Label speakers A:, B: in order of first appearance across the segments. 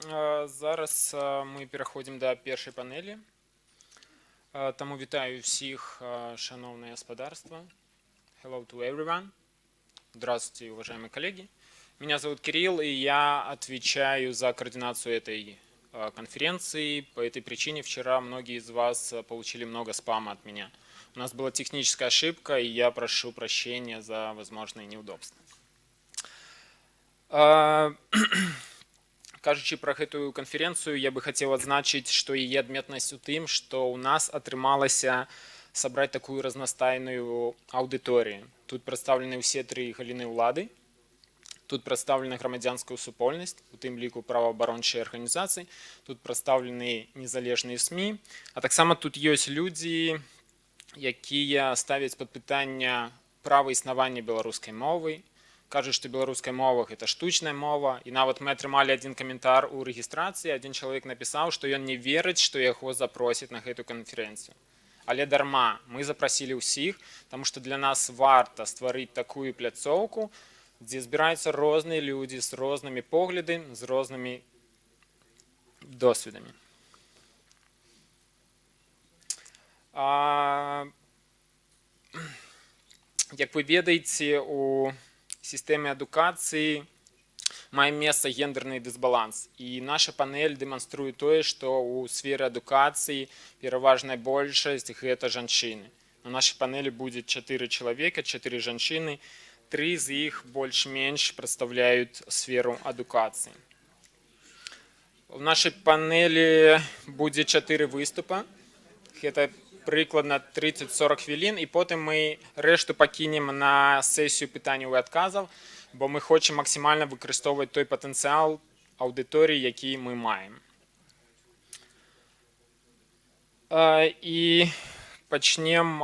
A: Зараз мы пераходзім да першай панелі. Таму вітаю ўсіх, шаноўнае гаспадарства. Hello to everyone. Здравствуйте, уважаемые коллеги. Меня зовут Кирилл, и я отвечаю за координацию этой конференции. По этой причине вчера многие из вас получили много спама от меня. У нас была техническая ошибка, и я прошу прощения за возможные неудобства. Кажучы пра гэтую канферэнцыю, я бы хацеў адзначыць, што яе адметнасць у тым, што ў нас атрымалася сабраць такую разнастайную аўдыторыю. Тут прадстаўлены ўсе тры галіны ўлады, тут прадстаўлена грамадзянская супольнасць, у тым ліку праваабарончыя арганізацыі, тут прадстаўлены незалежныя СМІ, а таксама тут ёсць людзі, якія ставяць пад пытанне права існавання беларускай мовы, кажуць, што беларуская мова гэта штучная мова, і нават мы атрымалі адзін каментар у рэгістрацыі, адзін чалавек напісаў, што ён не верыць, што яго запросяць на гэту канферэнцыю. Але дарма, мы запрасілі ўсіх, таму што для нас варта стварыць такую пляцоўку, дзе збіраюцца розныя людзі з рознымі поглядамі, з рознымі досведамі. Як вы ведаеце, у сістэме адукацыі мае месца гендерны дысбаланс. І наша панель дэманструе тое, што ў сферы адукацыі пераважная большасць гэта жанчыны. На нашай панелі будзе 4 чалавека, 4 жанчыны, 3 з іх больш-менш прадстаўляюць сферу адукацыі. У нашай панелі будзе 4 выступа. Гэта прыкладна 30-40 хвілін, і потым мы рэшту пакінем на сесію пытанняў і адказаў, бо мы хочам максімальна выкарыстоўваць той патэнцыял аўдыторыі, які мы маем. І пачнем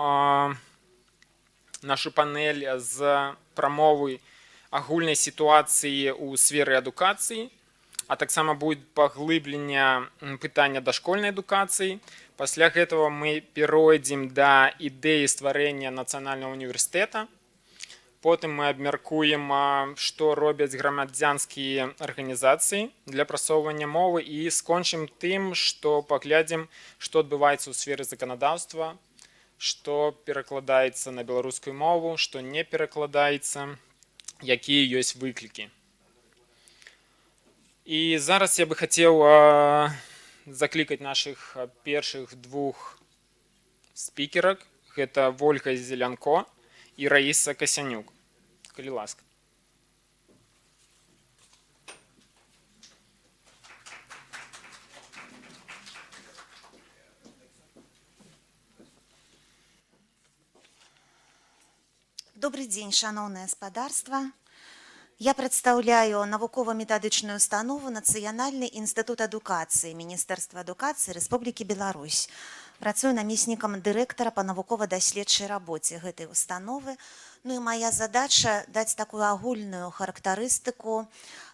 A: нашу панель з прамовы агульнай сітуацыі ў сферы адукацыі, а таксама будзе паглыбленне пытання дашкольнай адукацыі. Пасля гэтага мы перайдзем да ідэі стварэння нацыянальнага універсітэта. Потым мы абмяркуем, што робяць грамадзянскія арганізацыі для прасоўвання мовы, і скончым тым, што паглядзім, што адбываецца ў сферы заканадаўства, што перакладаецца на беларускую мову, што не перакладаецца, якія ёсць выклікі. І зараз я бы хацеў заклікаць нашых першых двух спікерак. Гэта Вольга Зелянко і Раіса Касянюк. Калі ласка.
B: Добрый дзень, шаноўнае спадарства. Я прадстаўляю навукова-метадычную установу Нацыянальны інстытут адукацыі Міністэрства адукацыі Рэспублікі Беларусь. Працую намеснікам дырэктара па навукова-даследчай рабоце гэтай установы. Ну і мая задача даць такую агульную характарыстыку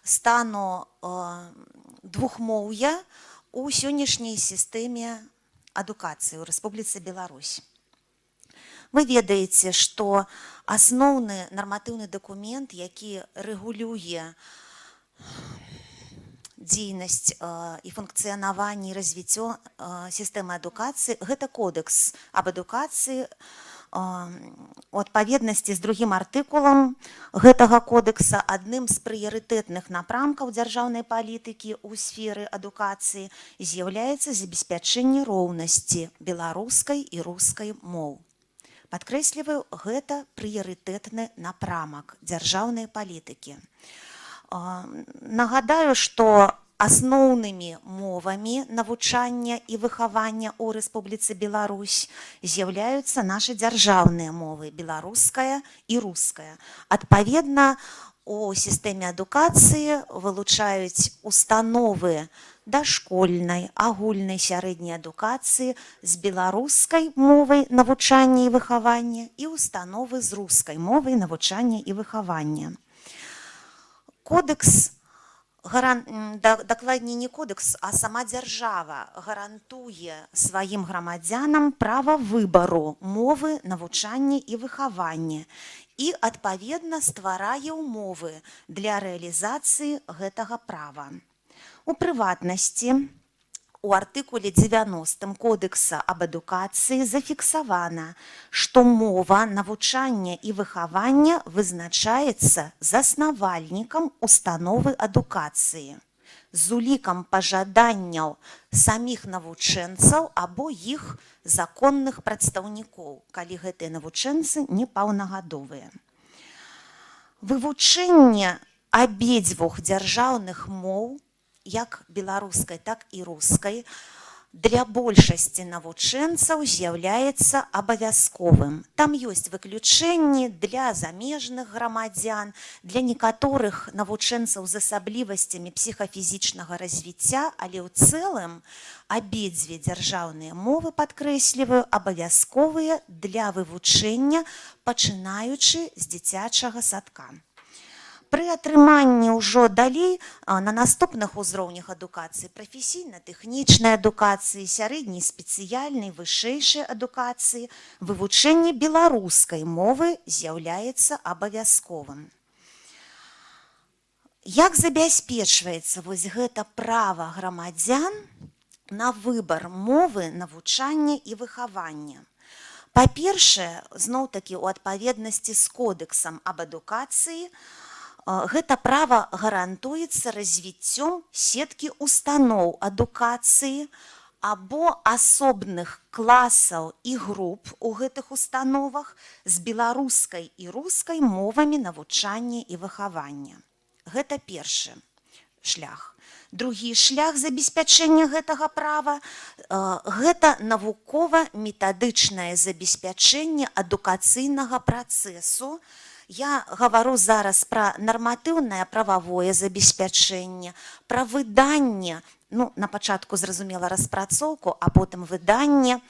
B: стану двухмоўя ў сённяшняй сістэме адукацыі ў Рэспубліцы Беларусь. Вы ведаеце, што асноўны нарматыўны дакумент, які рэгулюе дзейнасць і функцыянаванне і развіццё сістэмы адукацыі, гэта кодэкс аб адукацыі. У адпаведнасці з другім артыкулам гэтага кодэкса адным з прыярытэтных напрамкаў дзяржаўнай палітыкі ў сферы адукацыі з'яўляецца забеспячэнне роўнасці беларускай і рускай моў. Падкрэсліваю, гэта прыярытэтны напрамак дзяржаўнай палітыкі. Нагадаю, што асноўнымі мовамі навучання і выхавання ў Рэспубліцы Беларусь з'яўляюцца нашы дзяржаўныя мовы беларуская і руская. Адпаведна, у сістэме адукацыі вылучаюць установы дашкольнай, агульнай сярэдняй адукацыі з беларускай мовай навучання і выхавання і установы з рускай мовай навучання і выхавання. Кодэкс, дакладней не кодэкс, а сама дзяржава гарантуе сваім грамадзянам права выбару мовы навучання і выхавання і, адпаведна, стварае ўмовы для рэалізацыі гэтага права. У прыватнасці, у артыкуле 90 Кодэкса аб адукацыі зафіксавана, што мова навучання і выхавання вызначаецца заснавальнікам установы адукацыі з улікам пажаданняў саміх навучэнцаў або іх законных прадстаўнікоў, калі гэтыя навучэнцы непаўнагадовыя. Вывучэнне абедзвюх дзяржаўных моў, як беларускай, так і рускай, для большасці навучэнцаў з'яўляецца абавязковым. Там ёсць выключэнні для замежных грамадзян, для некаторых навучэнцаў з асаблівасцямі псіхафізічнага развіцця, але ў цэлым абедзве дзяржаўныя мовы, падкрэсліваю, абавязковыя для вывучэння, пачынаючы з дзіцячага садка. Пры атрыманні ўжо далей на наступных узроўнях адукацыі, прафесійна-тэхнічнай адукацыі, сярэдняй спецыяльнай, вышэйшай адукацыі, вывучэнне беларускай мовы з'яўляецца абавязковым. Як забяспечваецца вось гэта права грамадзян на выбар мовы навучання і выхавання? Па-першае, зноў-такі ў адпаведнасці з Кодэксам аб адукацыі, гэта права гарантуецца развіццём сеткі устаноў адукацыі або асобных класаў і груп у гэтых установах з беларускай і рускай мовамі навучання і выхавання. Гэта першы шлях. Другі шлях забеспячэння гэтага права гэта навукова-метадычнае забеспячэнне адукацыйнага працэсу. Я гавару зараз пра нарматыўнае прававое забеспячэнне, пра выданне, ну, на пачатку, зразумела, распрацоўку, а потым выданне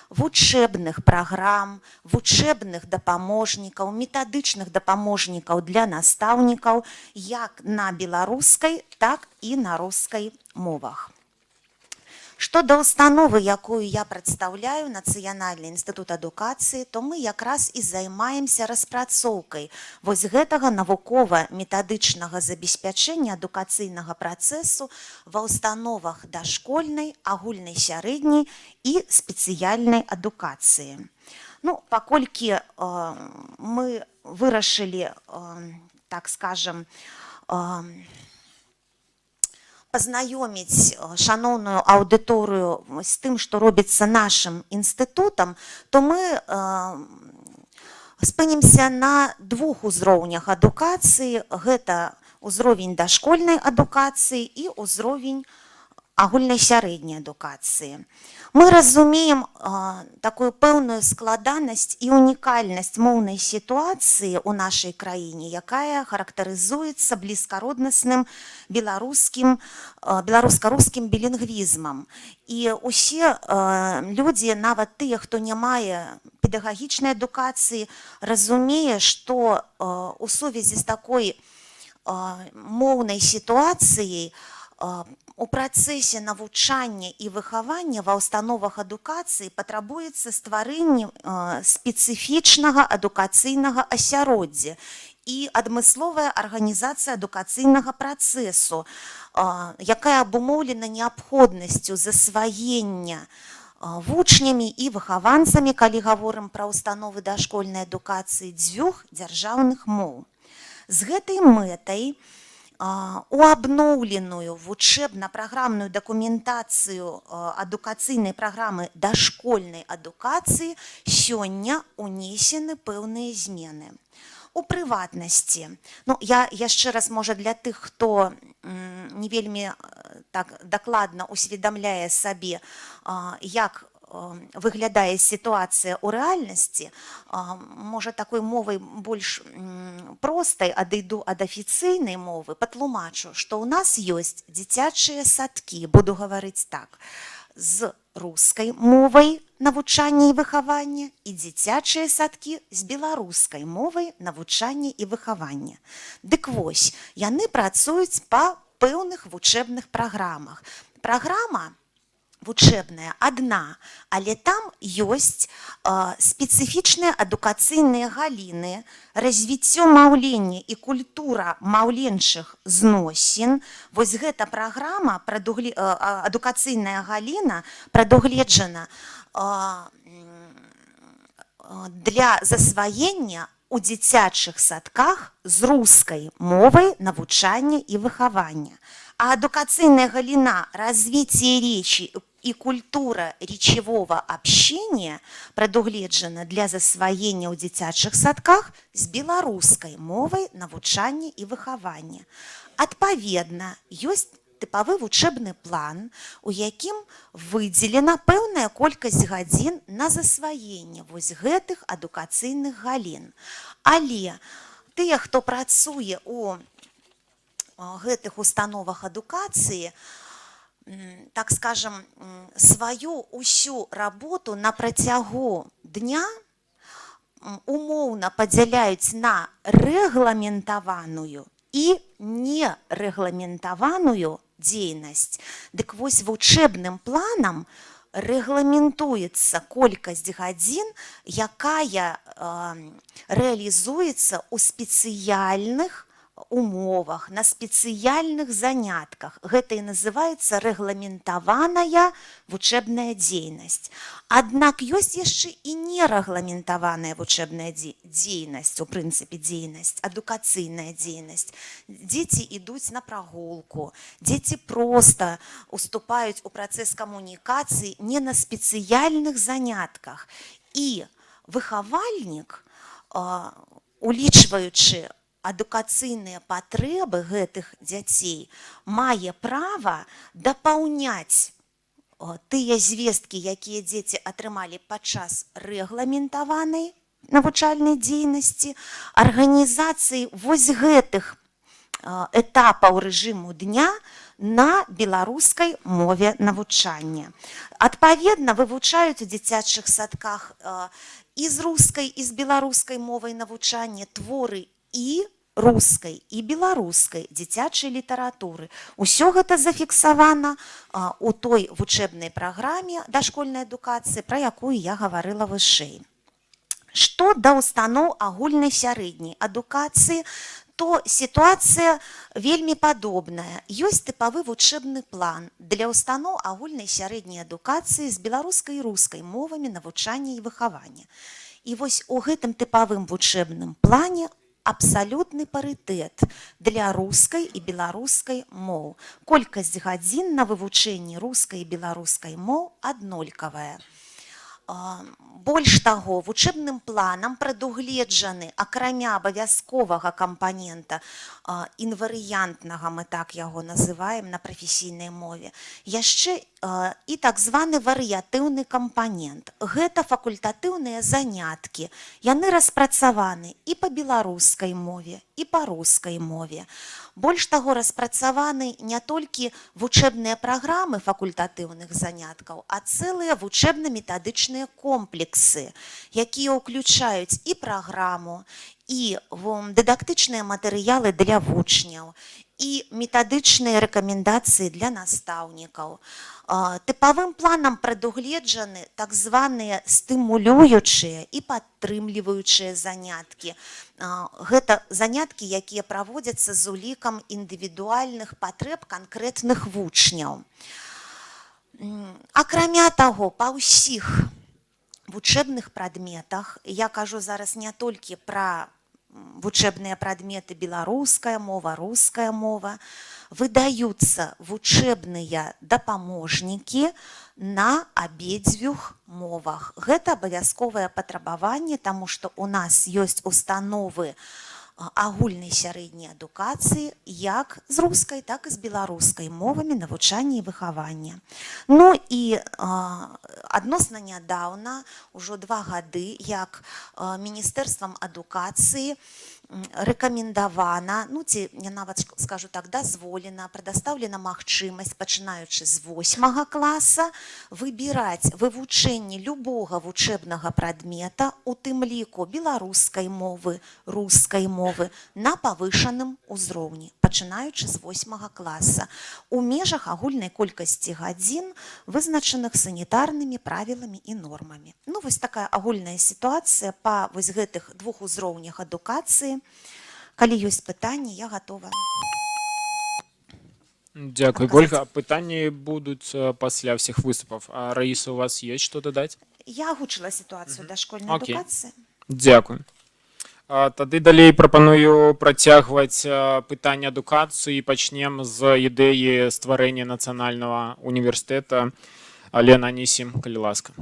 B: вучэбных праграм, вучэбных дапаможнікаў, метадычных дапаможнікаў для настаўнікаў як на беларускай, так і на рускай мовах. Што да установы, якую я прадстаўляю, Нацыянальны інстытут адукацыі, то мы якраз і займаемся распрацоўкай вось гэтага навукова-метадычнага забеспячэння адукацыйнага працэсу ва ўстановах дашкольнай, агульнай сярэдняй і спецыяльнай адукацыі. Ну, паколькі мы вырашылі, так скажем, пазнаёміць шаноўную аўдыторыю з тым, што робіцца нашым інстытутам, то мы спынімся на двух узроўнях адукацыі. Гэта ўзровень дашкольнай адукацыі і ўзровень агульнай сярэдняй адукацыі. Мы разумеем такую пэўную складанасць і унікальнасць моўнай сітуацыі ў нашай краіне, якая характарызуецца блізкароднасным беларускім беларуска-рускім білінгвізмам. І усе людзі, нават тыя, хто не мае педагагічнай адукацыі, разумее, што у сувязі з такой моўнай сітуацыяй у працэсе навучання і выхавання ва ўстановах адукацыі патрабуецца стварэнне спецыфічнага адукацыйнага асяроддзя і адмысловая арганізацыя адукацыйнага працэсу, якая абумоўлена неабходнасцю засваення вучнямі і выхаванцамі, калі гаворым пра ўстановы дашкольнай адукацыі, дзвюх дзяржаўных моў. З гэтай мэтай у абноўленую вучэбна-праграмную дакументацыю адукацыйнай праграмы дашкольнай адукацыі сёння унесены пэўныя змены. У прыватнасці, ну, я яшчэ раз, можа, для тых, хто не вельмі так дакладна усведамляе сабе, як выглядае сітуацыя ў рэальнасці, можа, такой мовай больш простай, адыйду ад афіцыйнай мовы, патлумачу, што ў нас ёсць дзіцячыя садкі, буду гаварыць так, з рускай мовай навучання і выхавання і дзіцячыя садкі з беларускай мовай навучання і выхавання. Дык вось, яны працуюць па пэўных вучэбных праграмах. Праграма Вучэбная адна, але там ёсць спецыфічныя адукацыйныя галіны: развіццё маўлення і культура маўленчых зносін. Вось гэта праграма, адукацыйная галіна прадугледжана для засваення у дзіцячых садках з рускай мовай навучання і выхавання. А адукацыйная галіна развитие речи и культура речевого общения прадугледжана для засваення ў дзіцячых садках з беларускай мовай навучання і выхавання. Адпаведна, ёсць тыпавы вучэбны план, у якім выдзелена пэўная колькасць гадзін на засваенне вось гэтых адукацыйных галін. Але тыя, хто працуе у гэтых установах адукацыі, так скажем, сваю ўсю работу на працягу дня умоўна падзяляюць на рэгламентаваную і нерэгламентаваную дзейнасць. Дык вось, вучэбным планам рэгламентуецца колькасць гадзін, якая рэалізуецца ў спецыяльных умовах, на спецыяльных занятках. Гэта і называецца рэгламентаваная вучэбная дзейнасць. Аднак ёсць яшчэ і нерэгламентаваная вучэбная дзейнасць, у прынцыпе дзейнасць, адукацыйная дзейнасць. Дзеці ідуць на прагулку, дзеці проста уступаюць у працэс камунікацыі не на спецыяльных занятках. І выхавальнік, улічваючы адукацыйныя патрэбы гэтых дзяцей, мае права дапаўняць тыя звесткі, якія дзеці атрымалі падчас рэгламентаванай навучальнай дзейнасці, арганізацыі вось гэтых этапаў рэжыму дня на беларускай мове навучання. Адпаведна, вывучаюць у дзіцячых садках і з рускай, і з беларускай мовай навучання творы і рускай, і беларускай дзіцячай літаратуры. Усё гэта зафіксавана у той вучэбнай праграме дашкольнай адукацыі, пра якую я гаварыла вышэй. Што да устаноў агульнай сярэдняй адукацыі, то сітуацыя вельмі падобная. Ёсць тыпавы вучэбны план для ўстаноў агульнай сярэдняй адукацыі з беларускай і рускай мовамі навучання і выхавання. І вось у гэтым тыпавым вучэбным плане абсалютны парытэт для рускай і беларускай моў. Колькасць гадзін на вывучэнні рускай і беларускай моў аднолькавая. Больш таго, вучэбным планам прадугледжаны, акрамя абавязковага кампанента, інварыянтнага, мы так яго называем на прафесійнай мове, яшчэ і так званы варыятыўны кампанент. Гэта факультатыўныя заняткі. Яны распрацаваны і па беларускай мове, і па рускай мове. Больш таго, распрацаваны не толькі вучэбныя праграмы факультатыўных заняткаў, а цэлыя вучэбна-метадычныя комплексы, якія ўключаюць і праграму, і дыдактычныя матэрыялы для вучняў, і метадычныя рэкамендацыі для настаўнікаў. Тыпавым планам прадугледжаны так званыя стымулюючыя і падтрымліваючыя заняткі. Гэта заняткі, якія праводзяцца з улікам індывідуальных патрэб канкрэтных вучняў. Акрамя таго, па ўсіх вучэбных прадметах, я кажу зараз не толькі пра вучэбныя прадметы беларуская мова, руская мова, выдаюцца вучэбныя дапаможнікі на абедзвюх мовах. Гэта абавязковае патрабаванне, таму што у нас ёсць установы агульнай сярэдняй адукацыі як з рускай, так і з беларускай мовамі навучання і выхавання. Ну і адносна нядаўна, ужо 2 гады, як міністэрствам адукацыі рэкамендавана, ну ці я нават скажу так, дазволена, прадастаўлена магчымасць, пачынаючы з восьмага класа, выбіраць вывучэнне любога вучэбнага прадмета, у тым ліку беларускай мовы, рускай мовы. мовы на павышаным узроўні, пачынаючы з 8 класа, у межах агульнай колькасці гадзін, вызначаных санітарнымі правіламі і нормамі. Ну, вось такая агульная сітуацыя па вось гэтых двух узроўнях адукацыі. Калі ёсць пытанні, я гатова.
A: Дзякуй,
B: Адказаць.
A: Ольга. Пытанні будуць пасля ўсіх выступаў. А Раіса, у вас ёсць што дадаць?
B: Я агучыла сітуацыю дашкольнай адукацыі.
A: Дзякуй. Тады далей прапаную працягваць пытанне адукацыі і пачнем з ідэі стварэння нацыянальнага універсітэта. Лена Анісім, калі ласка.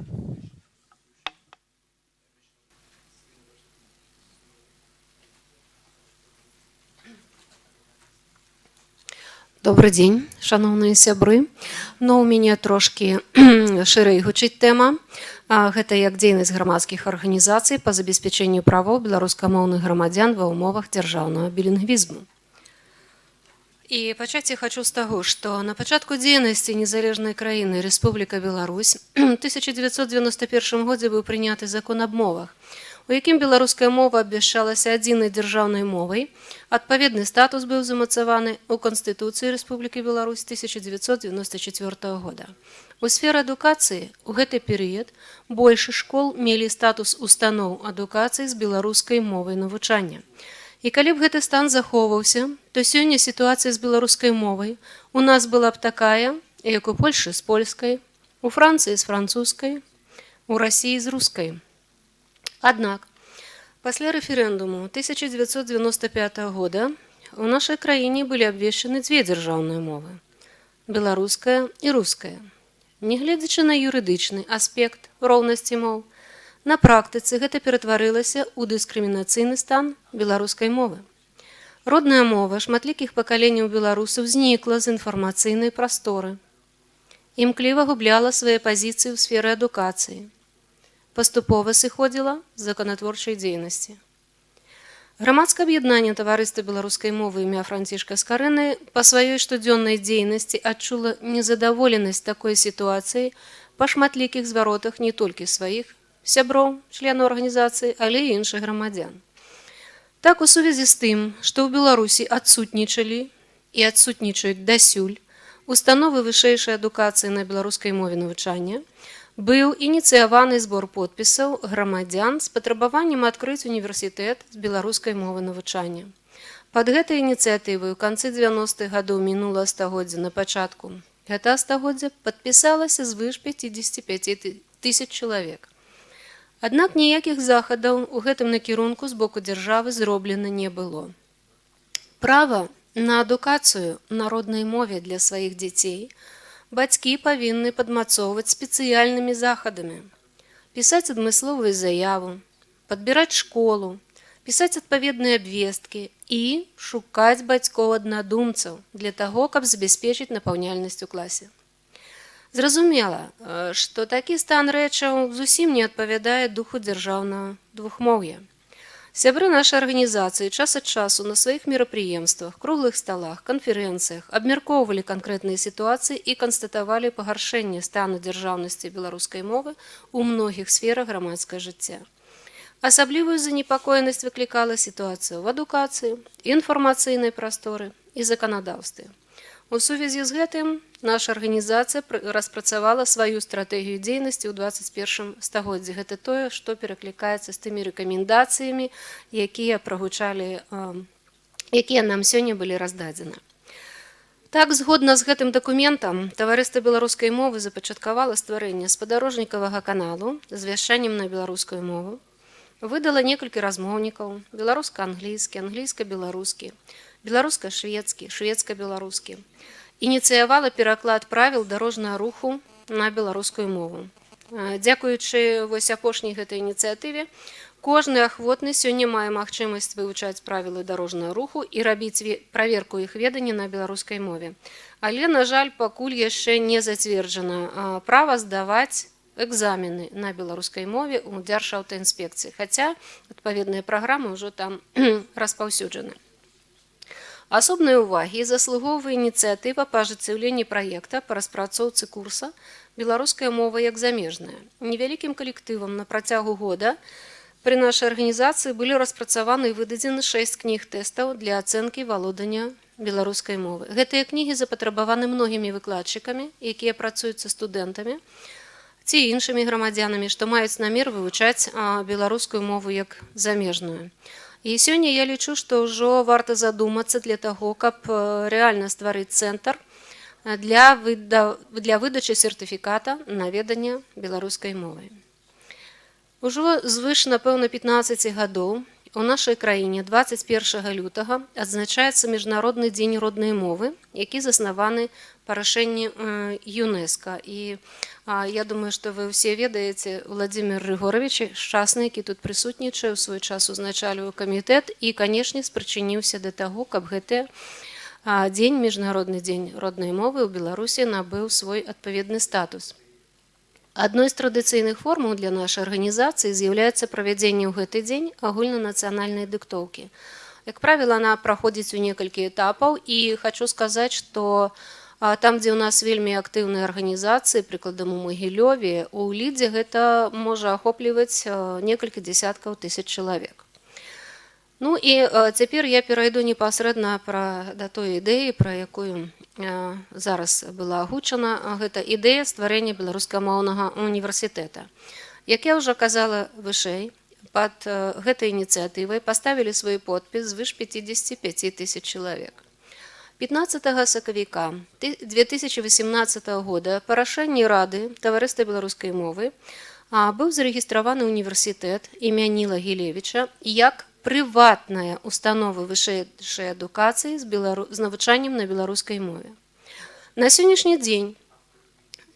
C: Добры дзень, шаноўныя сябры. Ну, у мяне трошкі шырэй гучыць тэма. Гэта як дзейнасць грамадскіх арганізацый па забеспячэнню правоў беларускамоўных грамадзян ва ўмовах дзяржаўнага білінгвізму. І пачаць я хачу з таго, што на пачатку дзейнасці незалежнай краіны Рэспубліка Беларусь у 1991 годзе быў прыняты закон аб мовах, у якім беларуская мова абвяшчалася адзінай дзяржаўнай мовай. Адпаведны статус быў замацаваны ў Канстытуцыі Рэспублікі Беларусь 1994 года. У сферы адукацыі ў гэты перыяд большы школ мелі статус устаноў адукацыі з беларускай мовай навучання. І калі б гэты стан захоўваўся, то сёння сітуацыя з беларускай мовай у нас была б такая, як у Польшы з польскай, у Францыі з французскай, у Расіі з рускай. Аднак пасля рэферэндуму 1995 года у нашай краіне былі абвешчаны дзве дзяржаўныя мовы: беларуская і руская. Нягледзячы на юрыдычны аспект роўнасці моў, на практыцы гэта ператварылася ў дыскрымінацыйны стан беларускай мовы. Родная мова шматлікіх пакаленняў беларусаў знікла з інфармацыйнай прасторы. Імкліва губляла свае пазіцыі ў сферы адукацыі. Паступова сыходзіла з законатворчай дзейнасці. Грамадскае аб'яднанне Таварыства беларускай мовы імя Францішка Скарыны па сваёй штодзённай дзейнасці адчула незадаволенасць такой сітуацыяй па шматлікіх зваротах не толькі сваіх сяброў, членаў арганізацыі, але і іншых грамадзян. Так, у сувязі з тым, што ў Беларусі адсутнічалі і адсутнічаюць дасюль установы вышэйшай адукацыі на беларускай мове навучання, быў ініцыяваны збор подпісаў грамадзян з патрабаваннем адкрыць універсітэт з беларускай мовы навучання. Пад гэтай ініцыятывай у канцы 90-х гадоў мінулага стагоддзя, на пачатку гэтага стагоддзя падпісалася звыш 55 тысяч чалавек. Аднак ніякіх захадаў у гэтым накірунку з боку дзяржавы зроблена не было. Права на адукацыю на роднай мове для сваіх дзяцей бацькі павінны падмацоўваць спецыяльнымі захадамі: пісаць адмысловую заяву, падбіраць школу, пісаць адпаведныя абвесткі і шукаць бацькоў-аднадумцаў для таго, каб забяспечыць напаўняльнасць у класе. Зразумела, што такі стан рэчаў зусім не адпавядае духу дзяржаўнага двухмоўя. Сябры нашай арганізацыі час ад часу на сваіх мерапрыемствах, круглых сталах, канферэнцыях абмяркоўвалі канкрэтныя сітуацыі і канстатавалі пагаршэнне стану дзяржаўнасці беларускай мовы ў многіх сферах грамадскага жыцця. Асаблівую занепакоенасць выклікала сітуацыя ў адукацыі, інфармацыйнай прасторы і заканадаўстве. У сувязі з гэтым наша арганізацыя распрацавала сваю стратэгію дзейнасці ў 21 стагоддзі. Гэта тое, што пераклікаецца з тымі рэкамендацыямі, якія прагучалі, якія нам сёння былі раздадзены. Так, згодна з гэтым дакументам, Таварыства беларускай мовы запачаткавала стварэнне спадарожнікавага каналу з вяшчаннем на беларускую мову, выдала некалькі размоўнікаў: беларуска-англійскі, англійска-беларускі, беларуска-шведскі, шведска-беларускі. Ініцыявала пераклад правіл дарожнага руху на беларускую мову. Дзякуючы вось апошняй гэтай ініцыятыве, кожны ахвотны сёння мае магчымасць вывучаць правілы дарожнага руху і рабіць праверку іх ведання на беларускай мове. Але, на жаль, пакуль яшчэ не зацверджана права здаваць экзамены на беларускай мове ў Дзяржаўтаінспекцыі, хаця адпаведныя праграмы ўжо там распаўсюджаны. Асобнай увагі заслугоўвае ініцыятыва па ажыццяўленні праекта па распрацоўцы курса «Беларуская мова як замежная». Невялікім калектывам на працягу года Пры нашай арганізацыі былі распрацаваны і выдадзены шэсць кніг тэстаў для ацэнкі валодання беларускай мовы. Гэтыя кнігі запатрабаваны многімі выкладчыкамі, якія працуюць са студэнтамі ці іншымі грамадзянамі, што маюць намер вывучаць беларускую мову як замежную. І сёння я лічу, што ўжо варта задумацца для таго, каб рэальна стварыць цэнтр для выдачы сертыфіката на веданне беларускай мовы. Ужо звыш, напэўна, 15 гадоў у нашай краіне 21 лютага адзначаецца Міжнародны дзень роднай мовы, які заснаваны па рашэнні ЮНЕСКА. І я думаю, што вы ўсе ведаеце Владимир Рыгоравіч Шчасны, які тут прысутнічае, у свой час узначальваў камітэт і, канешне, спрычыніўся да таго, каб гэты дзень, Міжнародны дзень роднай мовы, ў Беларусі набыў свой адпаведны статус. Адной з традыцыйных формаў для нашай арганізацыі з'яўляецца правядзенне ў гэты дзень агульнанацыянальнай дыктоўкі. Як правіла, она праходзіць у некалькі этапаў, і хачу сказаць, што там, дзе ў нас вельмі актыўныя арганізацыі, прыкладам, у Магілёве, у Лідзе, гэта можа ахопліваць некалькі дзесяткаў тысяч чалавек. Ну і цяпер я перайду непасрэдна да той ідэі, пра якую зараз была агучана. Гэта ідэя стварэння беларускамоўнага універсітэта. Як я ўжо казала вышэй, пад гэтай ініцыятывай паставілі свой подпіс звыш 55 тысяч чалавек. 15 сакавіка 2018 года па рашэнні Рады Таварыства беларускай мовы быў зарэгістраваны універсітэт імя Ніла Гілевіча як прыватная установа вышэйшай адукацыі з навучаннем на беларускай мове. На сённяшні дзень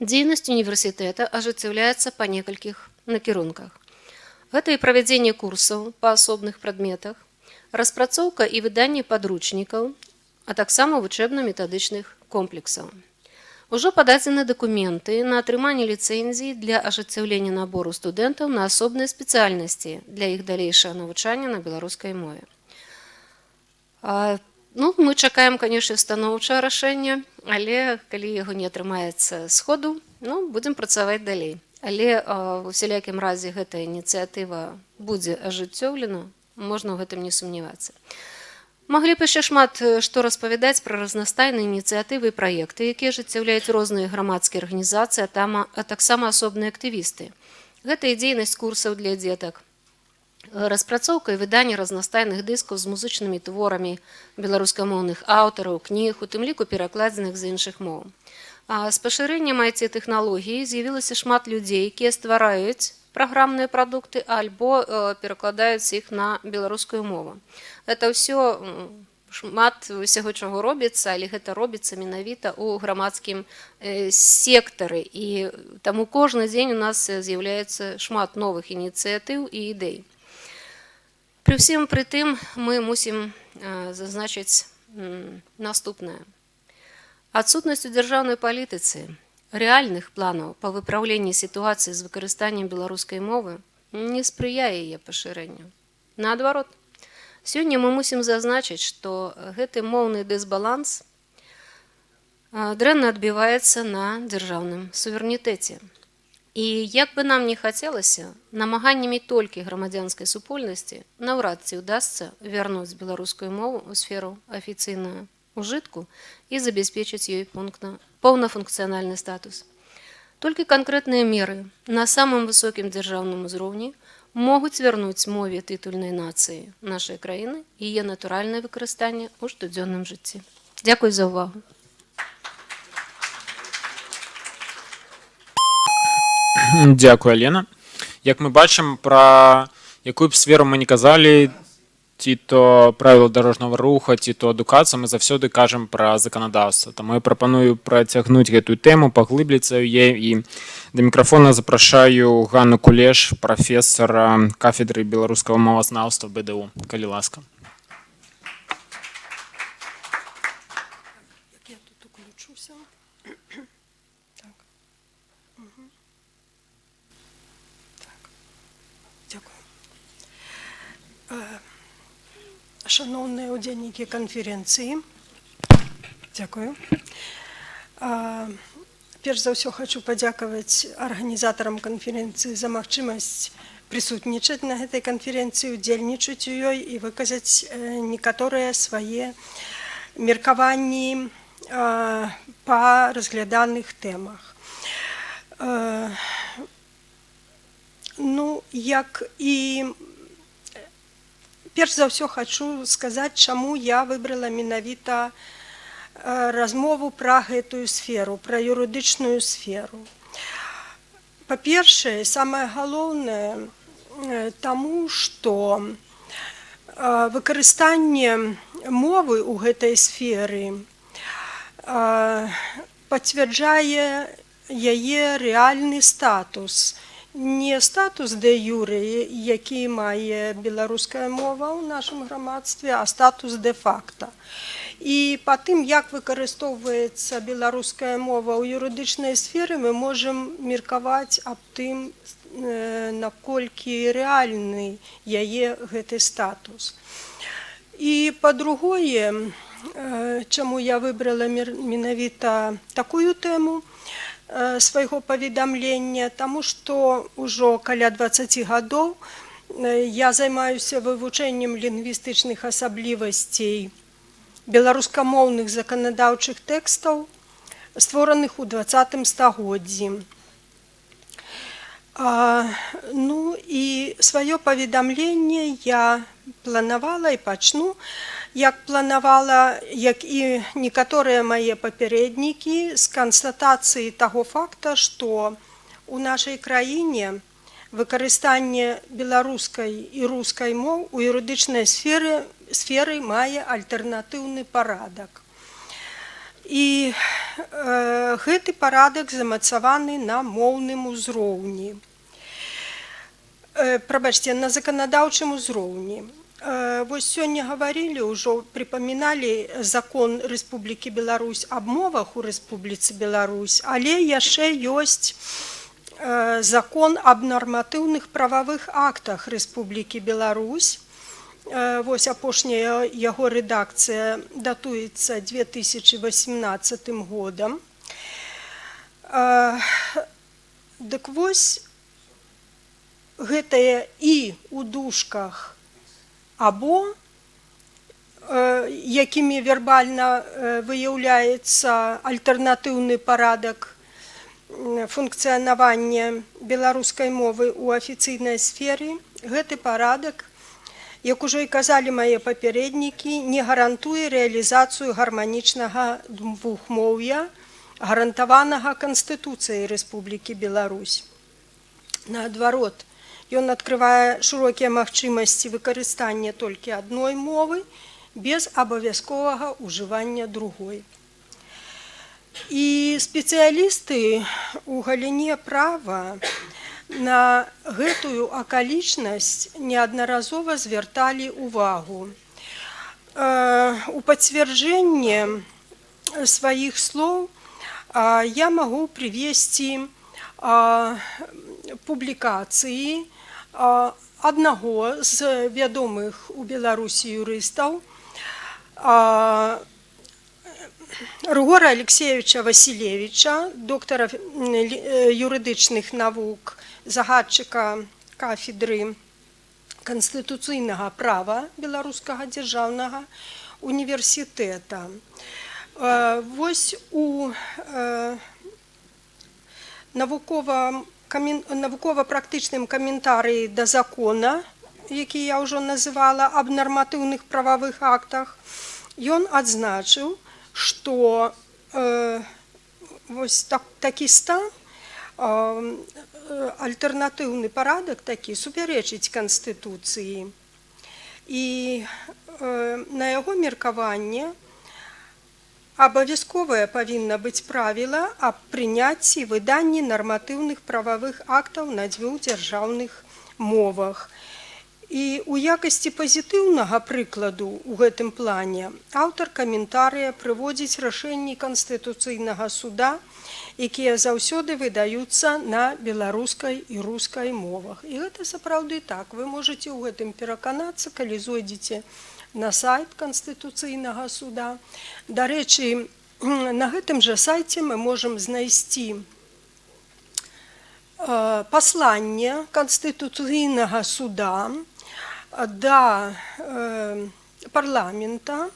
C: дзейнасць універсітэта ажыццяўляецца па некалькіх накірунках. Гэта і правядзенне курсаў па асобных прадметах, распрацоўка і выданне падручнікаў, а таксама вучэбна-метадычных комплексаў. Ужо пададзены дакументы на атрыманне ліцэнзіі для ажыццяўлення набору студэнтаў на асобныя спецыяльнасці для іх далейшага навучання на беларускай мове. Ну, мы чакаем, канешне, станоўчага рашэння, але калі яго не атрымаецца сходу, ну, будзем працаваць далей. Але ва ўсялякім разе гэтая ініцыятыва будзе ажыццёўлена, можна ў гэтым не сумнявацца. Маглі б яшчэ шмат што распавядаць пра разнастайныя ініцыятывы і праекты, якія ажыццяўляюць розныя грамадскія арганізацыі, а таксама асобныя актывісты. Гэта і дзейнасць курсаў для дзетак, распрацоўка і выданне разнастайных дыскаў з музычнымі творамі беларускамоўных аўтараў, кніг, у тым ліку перакладзеных з іншых моў. А з пашырэннем айці-тэхналогій з'явілася шмат людзей, якія ствараюць праграмныя прадукты альбо перакладаюць іх на беларускую мову. Это ўсё шмат усяго чаго робіцца, але гэта робіцца менавіта ў грамадскім сектары. І таму кожны дзень у нас з'яўляецца шмат новых ініцыятыў і ідэй. Пры ўсім пры тым мы мусім зазначыць наступнае. Адсутнасць у дзяржаўнай палітыцы рэальных планаў па выпраўленні сітуацыі з выкарыстаннем беларускай мовы не спрыяе яе пашырэнню. Наадварот, сёння мы мусім зазначыць, што гэты моўны дысбаланс дрэнна адбіваецца на дзяржаўным суверэнітэце. І як бы нам не хацелася, намаганнямі толькі грамадзянскай супольнасці наўрад ці ўдасца вярнуць беларускую мову ў сферу афіцыйнага ужытку і забяспечыць ёй поўнафункцыянальны статус. Толькі канкрэтныя меры на самым высокім дзяржаўным узроўні могуць вярнуць мове тытульнай нацыі нашай краіны яе натуральнае выкарыстанне ў штодзённым жыцці. Дзякуй за ўвагу.
A: Дзякуй, Алена. Як мы бачым, пра якую б сферу мы не казалі, ці то правіла дарожнага руха, ці то адукацыя, мы заўсёды кажам пра заканадаўства. Таму я прапаную працягнуць гэтую тэму, паглыбліцца ў яе, і да мікрафона запрашаю Ганну Кулеш, прафесара кафедры беларускага мовазнаўства БДУ. Калі ласка.
D: Як я тут уключуся? Так. Так. Дзякую. Шаноўныя удзельнікі канферэнцыі, дзякую. Перш за ўсё хачу падзякаваць арганізатарам канферэнцыі за магчымасць прысутнічаць на гэтай канферэнцыі, удзельнічаць у ёй і выказаць некаторыя свае меркаванні па разгляданых тэмах. Ну, як і перш за ўсё хачу сказаць, чаму я выбрала менавіта размову пра гэтую сферу, пра юрыдычную сферу. Па-першае, самае галоўнае, таму, што выкарыстанне мовы ў гэтай сферы пацвярджае яе рэальны статус. Не статус дэ юрэ, які мае беларуская мова ў нашым грамадстве, а статус дэ-факта. І па тым, як выкарыстоўваецца беларуская мова ў юрыдычнай сферы, мы можам меркаваць аб тым, наколькі рэальны яе гэты статус. І па-другое, чаму я выбрала менавіта такую тэму свайго паведамлення, таму што ўжо каля 20 гадоў я займаюся вывучэннем лінгвістычных асаблівасцей беларускамоўных заканадаўчых тэкстаў, створаных у 20 стагоддзі. Ну і сваё паведамленне я планавала і пачну, як планавала, як і некаторыя мае папярэднікі, з канстатацыі таго факта, што у нашай краіне выкарыстанне беларускай і рускай моў у юрыдычнай сферы мае альтэрнатыўны парадак. І гэты парадак замацаваны на моўным узроўні. Прабачце, на заканадаўчым узроўні. Вось сёння гаварылі, ўжо прыпаміналі закон Рэспублікі Беларусь аб мовах у Рэспубліцы Беларусь, але яшчэ ёсць закон аб нарматыўных прававых актах Рэспублікі Беларусь. Вось апошняя яго рэдакцыя датуецца 2018 годам. Дык вось, гэтае «і» у дужках або, якімі вербальна выяўляецца альтэрнатыўны парадак функцыянавання беларускай мовы ў афіцыйнай сферы, гэты парадак, як ужо і казалі мае папярэднікі, не гарантуе рэалізацыю гарманічнага двухмоўя, гарантаванага Канстытуцыяй Рэспублікі Беларусь. Наадварот, ён адкрывае шырокія магчымасці выкарыстання толькі адной мовы без абавязковага ўжывання другой. І спецыялісты ў галіне права на гэтую акалічнасць неаднаразова звярталі ўвагу. У пацвярджэнне сваіх слоў я магу прывесці публікацыі аднаго з вядомых у Беларусі юрыстаў, Рыгора Алексеевича Васілевіча, доктара юрыдычных навук, загадчыка кафедры канстытуцыйнага права Беларускага дзяржаўнага універсітэта. Вось у навукова-практычным каментарыі да закона, які я ўжо называла, аб нарматыўных прававых актах, ён адзначыў, што вось такі стан, альтэрнатыўны парадак такі супярэчыць канстытуцыі. І на яго меркаванне абавязковае павінна быць правіла аб прыняцці і выданні нарматыўных прававых актаў на дзвюх дзяржаўных мовах. І ў якасці пазітыўнага прыкладу ў гэтым плане аўтар каментарыя прыводзіць рашэнні Канстытуцыйнага суда, якія заўсёды выдаюцца на беларускай і рускай мовах. І гэта сапраўды так. Вы можаце ў гэтым пераканацца, калі зойдзеце на сайт Канстытуцыйнага суда. Дарэчы, на гэтым жа сайце мы можам знайсці Пасланне Канстытуцыйнага суда да парламента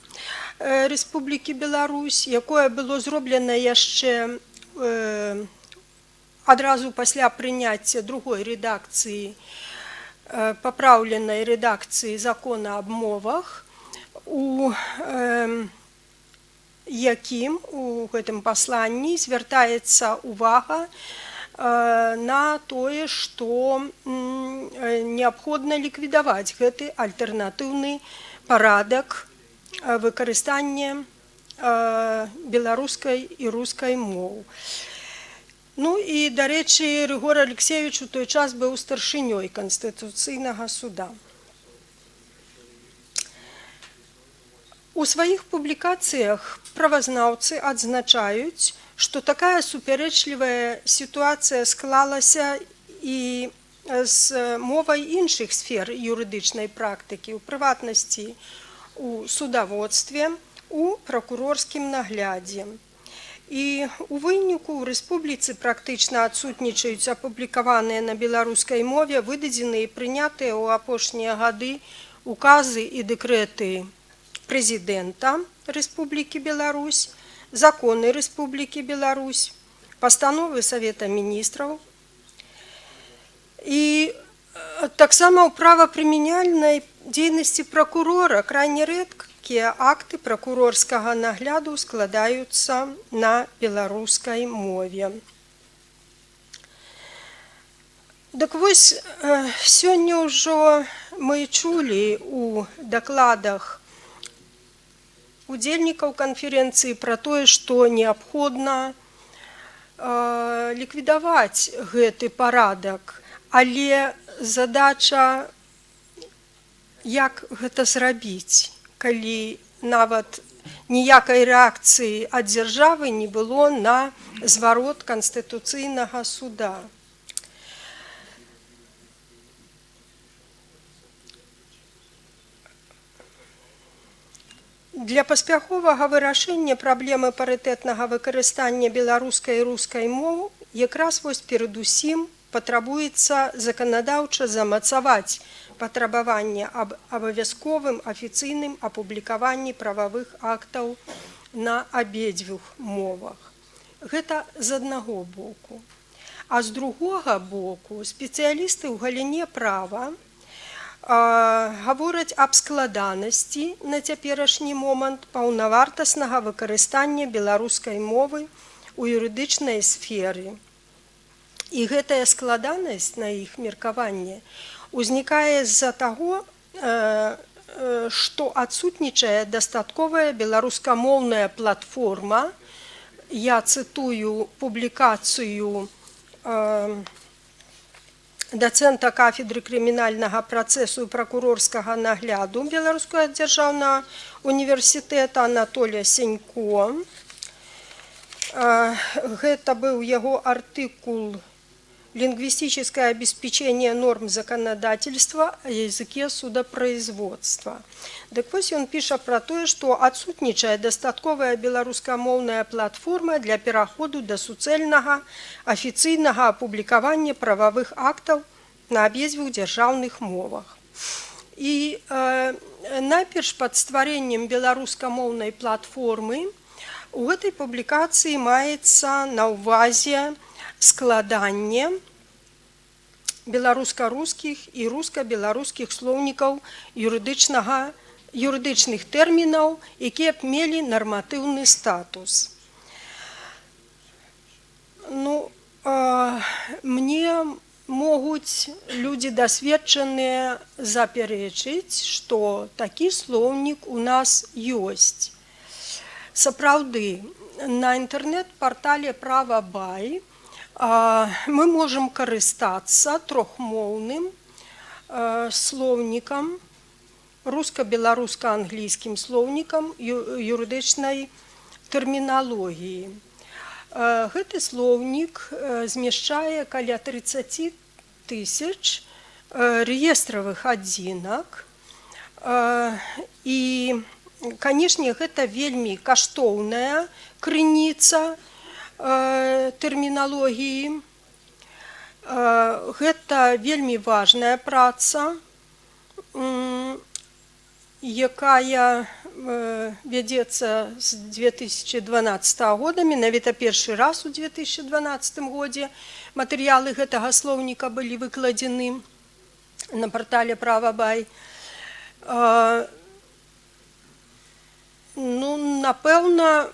D: Рэспублікі Беларусь, якое было зроблена яшчэ адразу пасля прыняцця другой рэдакцыі, папраўленай рэдакцыі закона аб мовах, у якім у гэтым пасланні звяртаецца увага на тое, што неабходна ліквідаваць гэты альтэрнатыўны парадак выкарыстання беларускай і рускай моў. Ну і, дарэчы, Рыгор Алексеевич у той час быў старшынёй Канстытуцыйнага суда. У сваіх публікацыях правазнаўцы адзначаюць, што такая супярэчлівая сітуацыя склалася і з мовай іншых сфер юрыдычнай практыкі, у прыватнасці у судаводстве, у пракурорскім наглядзе. І у выніку ў рэспубліцы практычна адсутнічаюць апублікаваныя на беларускай мове, выдадзеныя і прынятыя ў апошнія гады указы і дэкрэты прэзідэнта Рэспублікі Беларусь, законы Рэспублікі Беларусь, пастановы Савета міністраў. І таксама ў правапрымяняльнай дзейнасці пракурора крайне рэдкія акты пракурорскага нагляду складаюцца на беларускай мове. Дык вось, сёння ўжо мы чулі ў дакладах удзельнікаў канферэнцыі пра тое, што неабходна ліквідаваць гэты парадак, але задача, як гэта зрабіць, калі нават ніякай рэакцыі ад дзяржавы не было на зварот Канстытуцыйнага суда. Для паспяховага вырашэння праблемы парытэтнага выкарыстання беларускай і рускай моў якраз вось перадусім патрабуецца заканадаўча замацаваць патрабаванне аб абавязковым афіцыйным апублікаванні прававых актаў на абедзвюх мовах. Гэта з аднаго боку. А з другога боку спецыялісты ў галіне права гавораць аб складанасці на цяперашні момант паўнавартаснага выкарыстання беларускай мовы ў юрыдычнай сферы. І гэтая складанасць, на іх меркаванне, узнікае з-за таго, што адсутнічае дастатковая беларускамоўная платформа. Я цытую публікацыю дацэнта кафедры крымінальнага працэсу і пракурорскага нагляду Беларускага дзяржаўнага універсітэта Анатоля Сенько. Гэта быў яго артыкул «Лингвистическое обеспечение норм законодательства о языке судопроизводства». Дык вось, ён піша пра тое, што адсутнічае дастатковая беларускамоўная платформа для пераходу да суцэльнага афіцыйнага апублікавання прававых актаў на абедзвюх дзяржаўных мовах. І найперш пад стварэннем беларускамоўнай платформы у гэтай публікацыі маецца на ўвазе складанне беларуска-рускіх і руска-беларускіх слоўнікаў юрыдычных тэрмінаў, якія б мелі нарматыўны статус. Ну, мне могуць людзі дасведчаныя запярэчыць, што такі слоўнік у нас ёсць. Сапраўды, на інтэрнэт-партале Права.бай мы можам карыстацца трохмоўным слоўнікам, руска-беларуска-англійскім слоўнікам юрыдычнай тэрміналогіі. Гэты слоўнік змяшчае каля 30 тысяч рэестравых адзінак. І, канешне, гэта вельмі каштоўная крыніца тэрміналогіі. Гэта вельмі важная праца, якая вядзецца з 2012 года. Менавіта першы раз у 2012 годзе матэрыялы гэтага слоўніка былі выкладзены на партале Права Бай. Ну, напэўна,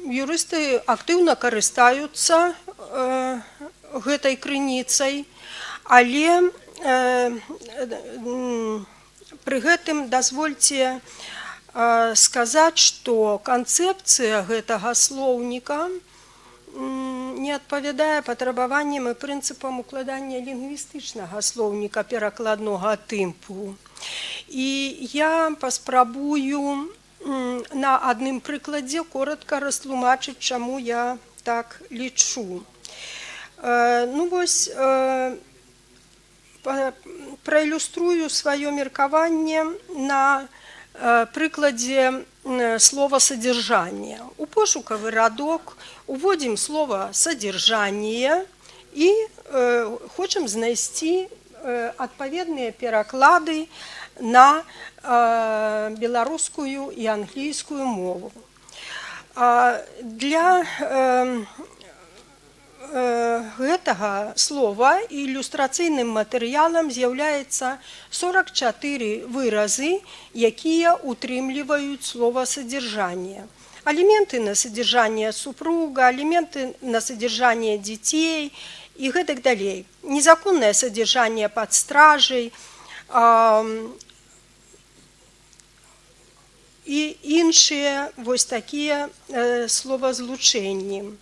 D: юрысты актыўна карыстаюцца гэтай крыніцай, але пры гэтым дазвольце сказаць, што канцэпцыя гэтага слоўніка не адпавядае патрабаванням і прынцыпам укладання лінгвістычнага слоўніка перакладнога тыпу. І я паспрабую на адным прыкладзе коротко растлумачыць, чаму я так лічу. Ну вось, праілюструю сваё меркаванне на прыкладзе слова «содержание». У пошукавы радок уводзім слова «содержание» і хочам знайсці адпаведныя пераклады на беларускую і англійскую мову. Для гэтага слова ілюстрацыйным матэрыялам з'яўляецца 44 выразы, якія утрымліваюць слова «содержание». Алименты на содержание супруга, алименты на содержание детей и гэтак далей. Незаконное содержание под стражей і іншыя вось такія словазлучэнні.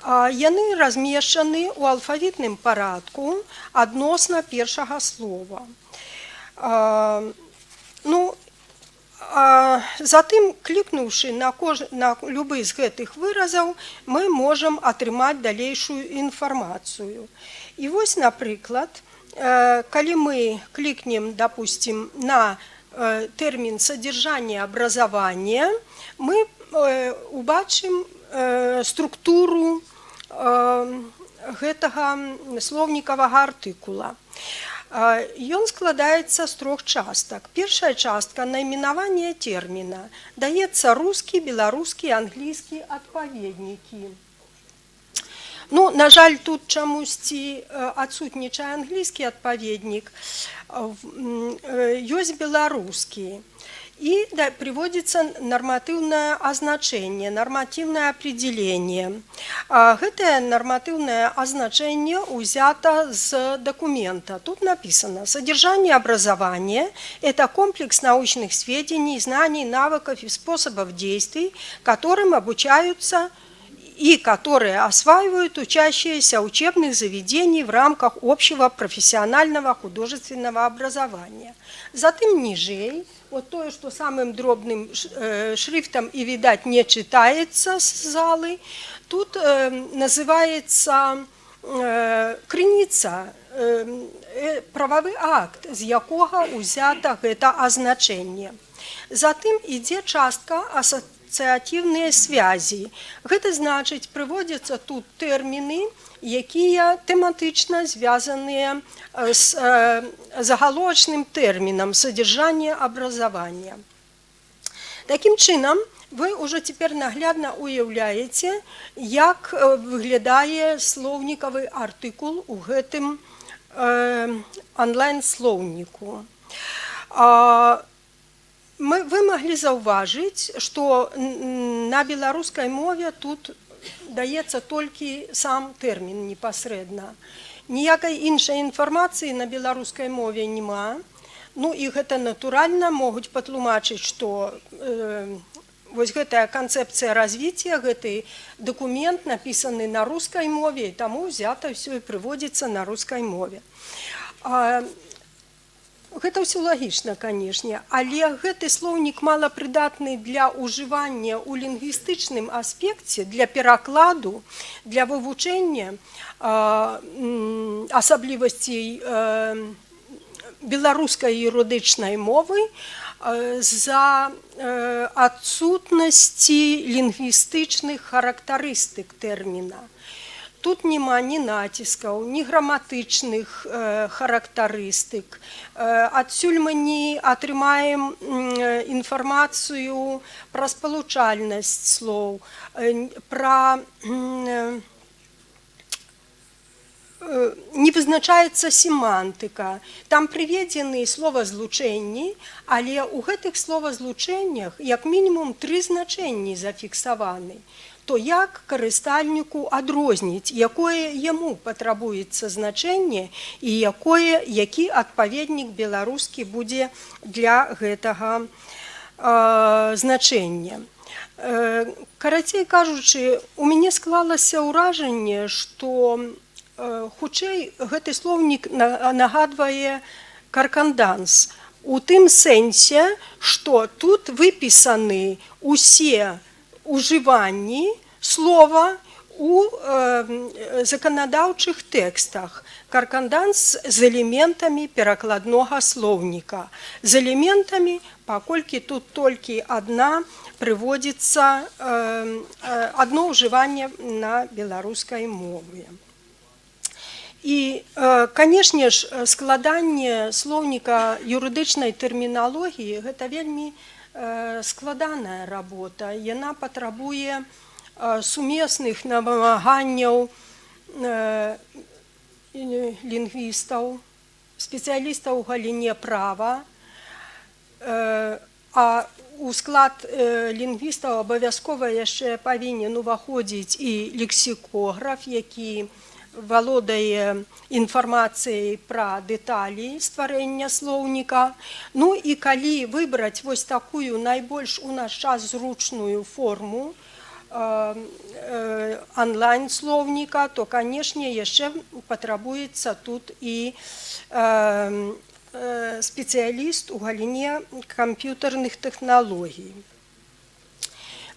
D: Яны размешчаны ў алфавітным парадку адносна першага слова. Ну, затым, клікнуўшы на любы з гэтых выразаў, мы можам атрымаць далейшую інфармацыю. І вось, напрыклад, калі мы клікнем, допустим, на тэрмін «содержание образования», мы убачым структуру гэтага слоўнікавага артыкула. Ён складаецца з трох частак. Першая частка — найменаванне тэрміна. Даецца рускі, беларускі, англійскі адпаведнікі. Ну, на жаль, тут чамусьці адсутнічае англійскі адпаведнік, ёсць беларускі. І да, приводится нарматыўнае азначэнне, нарматыўнае определение. Гэтае нарматыўнае азначэнне ўзята з дакумента. Тут написано: «Содержание образования – это комплекс научных сведений, знаний, навыков и способов действий, которым обучаются и которые осваивают учащиеся учебных заведений в рамках общего профессионального художественного образования». Затым ніжэй, вот тое, што самым дробным шрифтом і, відаць, не чытаецца з залы, тут называецца крыніца, прававы акт, з якога ўзята гэта азначэнне. Затым ідзе частка «Асацыятыўныя связи». Гэта значыць, прыводзяцца тут тэрміны, якія тэматычна звязаныя з загаловачным тэрмінам «содержание образования». Такім чынам, вы ўжо цяпер наглядна уяўляеце, як выглядае слоўнікавы артыкул у гэтым онлайн-слоўніку. Вы маглі заўважыць, што на беларускай мове тут даецца толькі сам тэрмін непасрэдна. Ніякай іншай інфармацыі на беларускай мове няма. Ну і гэта натуральна, могуць патлумачыць, што вось гэтая канцэпцыя развіцця, гэты дакумент напісаны на рускай мове, і таму ўзята ўсё і прыводзіцца на рускай мове. Гэта ўсё лагічна, канешне, але гэты слоўнік малапрыдатны для ўжывання ў лінгвістычным аспекце, для перакладу, для вывучэння асаблівасцей беларускай юрыдычнай мовы за адсутнасці лінгвістычных характарыстык тэрміна. Тут няма ні націскаў, ні граматычных характарыстык. Адсюль мы не атрымаем інфармацыю пра спалучальнасць слоў, пра не вызначаецца семантыка. Там прыведзены словазлучэнні, але ў гэтых словазлучэннях як мінімум тры значэнні зафіксаваны. То як карыстальніку адрозніць, якое яму патрабуецца значэнне і які адпаведнік беларускі будзе для гэтага значэння? Карацей кажучы, у мяне склалася ўражанне, што хутчэй гэты слоўнік нагадвае карканданс у тым сэнсе, што тут выпісаны усе ужыванні слова у заканадаўчых тэкстах. Карканданс з элементамі перакладнога слоўніка. З элементамі, паколькі тут толькі адна прыводзіцца, адно ўжыванне на беларускай мове. І, канешне ж, складанне слоўніка юрыдычнай тэрміналогіі — гэта вельмі складаная работа. Яна патрабуе сумесных намаганняў лінгвістаў, спецыялістаў у галіне права, а у склад лінгвістаў абавязкова яшчэ павінен уваходзіць і лексікограф, які валодае інфармацыяй пра дэталі стварэння слоўніка. Ну і калі выбраць вось такую найбольш у наш час зручную форму онлайн-слоўніка, то, канешне, яшчэ патрабуецца тут і спецыяліст у галіне камп'ютарных тэхналогій.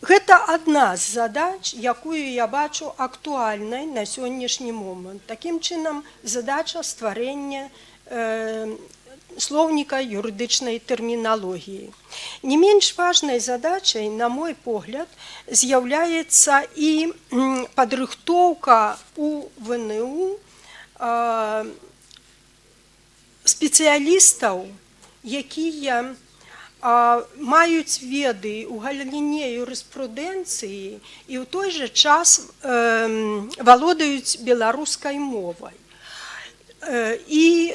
D: Гэта адна з задач, якую я бачу актуальнай на сённяшні момант. Такім чынам, задача стварэння слоўніка юрыдычнай тэрміналогіі. Не менш важнай задачай, на мой погляд, з'яўляецца і падрыхтоўка у ВНУ спецыялістаў, якія маюць веды ў галіне юрыспрудэнцыі і ў той жа час валодаюць беларускай мовай. І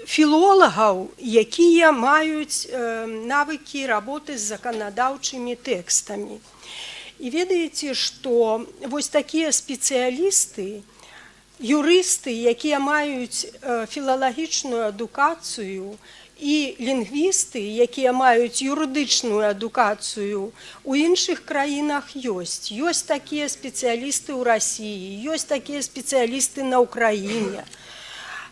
D: філолагаў, якія маюць навыкі работы з заканадаўчымі тэкстамі. І ведаеце, што вось такія спецыялісты, юрысты, якія маюць філалагічную адукацыю, і лінгвісты, якія маюць юрыдычную адукацыю, у іншых краінах ёсць. Ёсць такія спецыялісты ў Расіі, ёсць такія спецыялісты на Ўкраіне.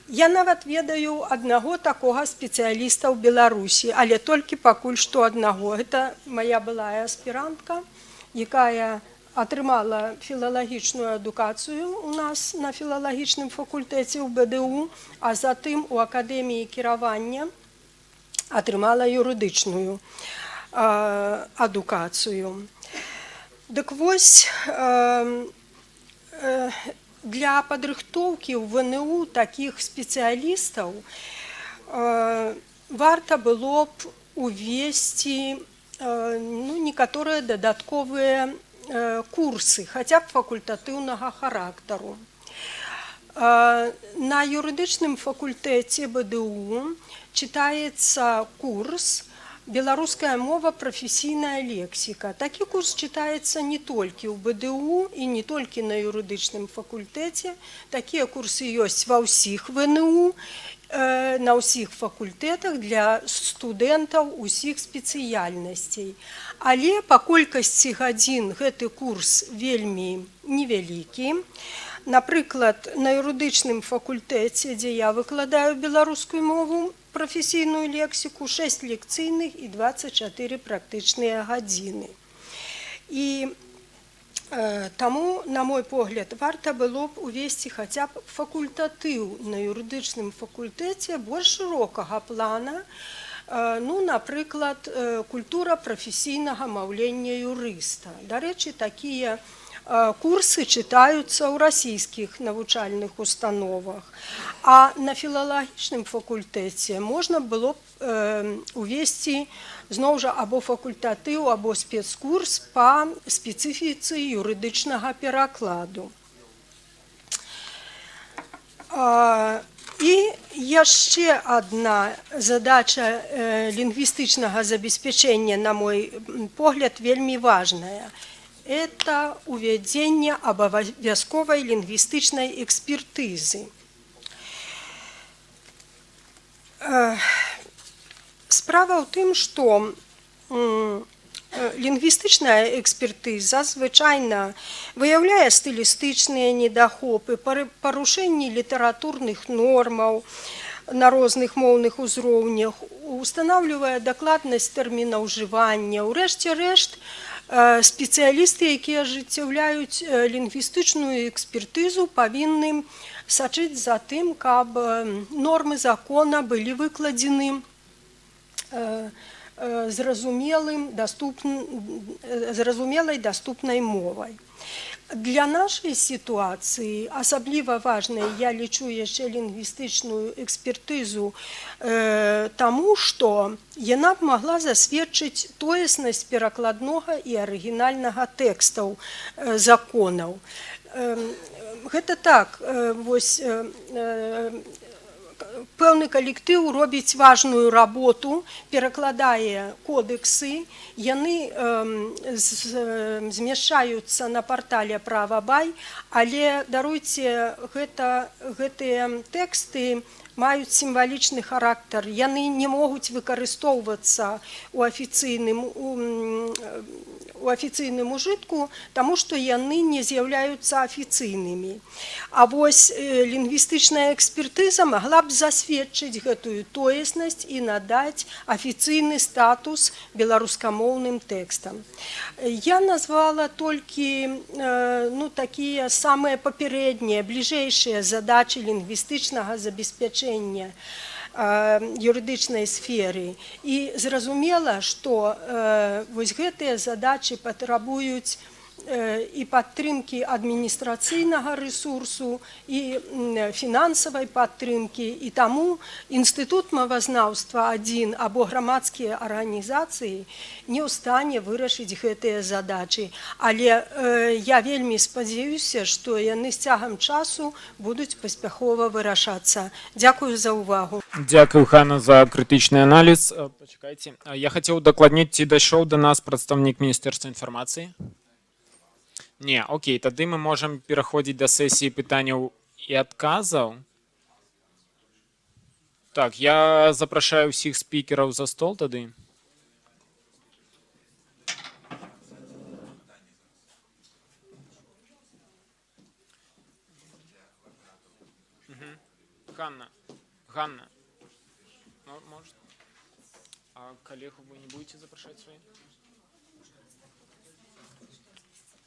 D: Я нават ведаю аднаго такога спецыяліста ў Беларусі, але толькі пакуль што аднаго. Гэта моя былая аспірантка, якая атрымала філалагічную адукацыю у нас на філалагічным факультэце ў БДУ, а затым у акадэміі кіравання атрымала юрыдычную адукацыю. Дык вось, для падрыхтоўкі ў ВНУ такіх спецыялістаў варта было б увесці ну, некаторыя дадатковыя курсы, хаця б факультатыўнага характару. На юрыдычным факультэце БДУ чытаецца курс «Беларуская мова, прафесійная лексіка». Такі курс чытаецца не толькі ў БДУ і не толькі на юрыдычным факультэце. Такія курсы ёсць ва ўсіх ВНУ, на ўсіх факультэтах для студэнтаў усіх спецыяльнасцей. Але па колькасці гадзін гэты курс вельмі невялікі. Напрыклад, на юрыдычным факультэце, дзе я выкладаю беларускую мову, прафесійную лексіку, 6 лекцыйных і 24 практычныя гадзіны. І таму, на мой погляд, варта было б увесці хаця б факультатыў на юрыдычным факультэце больш шырокага плана, ну, напрыклад, культура прафесійнага маўлення юрыста. Дарэчы, такія курсы чытаюцца ў расійскіх навучальных установах. А на філалагічным факультэце можна было б увесці зноў жа або факультатыў, або спецкурс па спецыфіцы юрыдычнага перакладу. І яшчэ адна задача лінгвістычнага забеспячэння, на мой погляд, вельмі важная. Это увядзенне абавязковай лінгвістычнай экспертызы. Справа ў тым, што лінгвістычная экспертыза звычайна выяўляе стылістычныя недахопы, парушэнні літаратурных нормаў на розных моўных узроўнях, устанаўлівае дакладнасць тэрміна ўжывання. Урэшце рэшт, спецыялісты, якія ажыццяўляюць лінгвістычную экспертызу, павінны сачыць за тым, каб нормы закона былі выкладзены зразумелай, даступнай мовай. Для нашай сітуацыі асабліва важнай я лічу яшчэ лінгвістычную экспертызу, таму што яна б магла засведчыць тоеснасць перакладнога і арыгінальнага тэкстаў законаў. Гэта так, вось, пэўны калектыў робіць важную работу, перакладае кодэксы, яны змяшчаюцца на партале Права.бай, але, даруйце, гэтыя тэксты маюць сімвалічны характар, яны не могуць выкарыстоўвацца у афіцыйным ужытку, таму што яны не з'яўляюцца афіцыйнымі. А вось лінгвістычная экспертыза магла б засведчыць гэтую тоеснасць і надаць афіцыйны статус беларускамоўным тэкстам. Я назвала толькі ну, такія самыя папярэднія, бліжэйшыя задачы лінгвістычнага забеспячэння юрыдычнай сферы. І зразумела, што вось гэтыя задачы патрабуюць і падтрымкі адміністрацыйнага рэсурсу, і фінансавай падтрымкі, і таму інстытут мовазнаўства адзін або грамадскія арганізацыі не ў стане вырашыць гэтыя задачы. Але я вельмі спадзяюся, што яны з цягам часу будуць паспяхова вырашацца. Дзякую за ўвагу.
A: Дзякую, Хана, за крытычны аналіз. Пачакайце. Я хацеў удакладніць, ці дайшоў да нас прадстаўнік Міністэрства інфармацыі? Не, окей, тады мы можам пераходзіць да сесіі пытанняў і адказаў. Так, я запрашаю ўсіх спікераў за стол тады. Ганна, Ганна, может, а коллегу вы не будете запрашаць свои?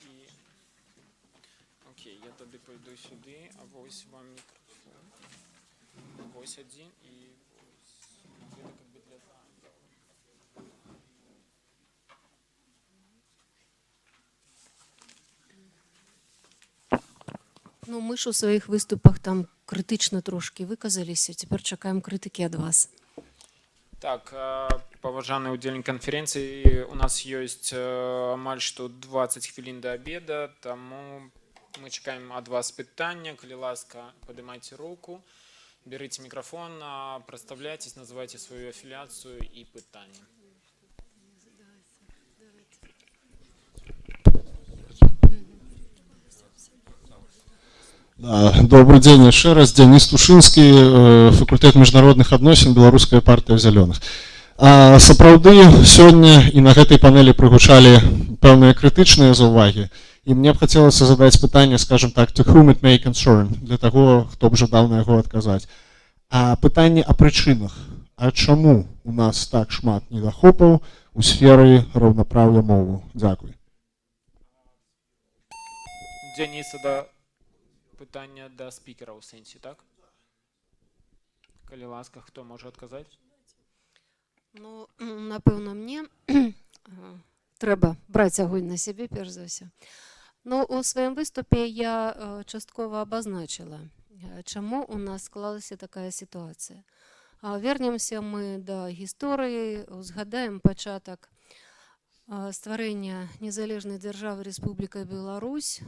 A: І... Окей, я тады пойду сюды, а вось вам мікрафон. Вось адзін і вось гэта как бы для зала.
C: Ну, мы ж у сваіх выступах там крытычна трошкі выказаліся, цяпер чакаем крытыкі ад вас.
A: Так, паважаны удзельнік канферэнцыі, у нас ёсць амаль што 20 хвілін да обеда, таму мы чакаем ад вас пытання, калі ласка, падымайце руку, берыце мікрафон, прадстаўляйцесь, называйце сваю афіліяцыю і пытанне.
E: Да, добры дзень яшчэ раз. Дзяніс Тушынскі, факультэт міжнародных адносін, Беларуская партыя зялёных. Сапраўды, сёння і на гэтай панелі прагучалі пэўныя крытычныя заўвагі. І мне б хацелася задаць пытанне, скажем так, to whom it may concern, для таго, хто б жадаў на яго адказаць. А пытанне о прычынах. А чаму у нас так шмат недахопаў у сферы раўнапраўя мову? Дзякуй.
A: Дзяніса, да пытання да спікера ў сэнсе, так? Калі ласка, хто можа адказаць?
C: Ну, напэўна, мне трэба браць агонь на сябе перш за ўсё. Ну, у сваім выступе я часткова абазначыла, чаму у нас склалася такая сітуацыя. Вернемся мы да гісторыі, узгадаем пачатак стварэння незалежнай дзяржавы Рэспубліка Беларусь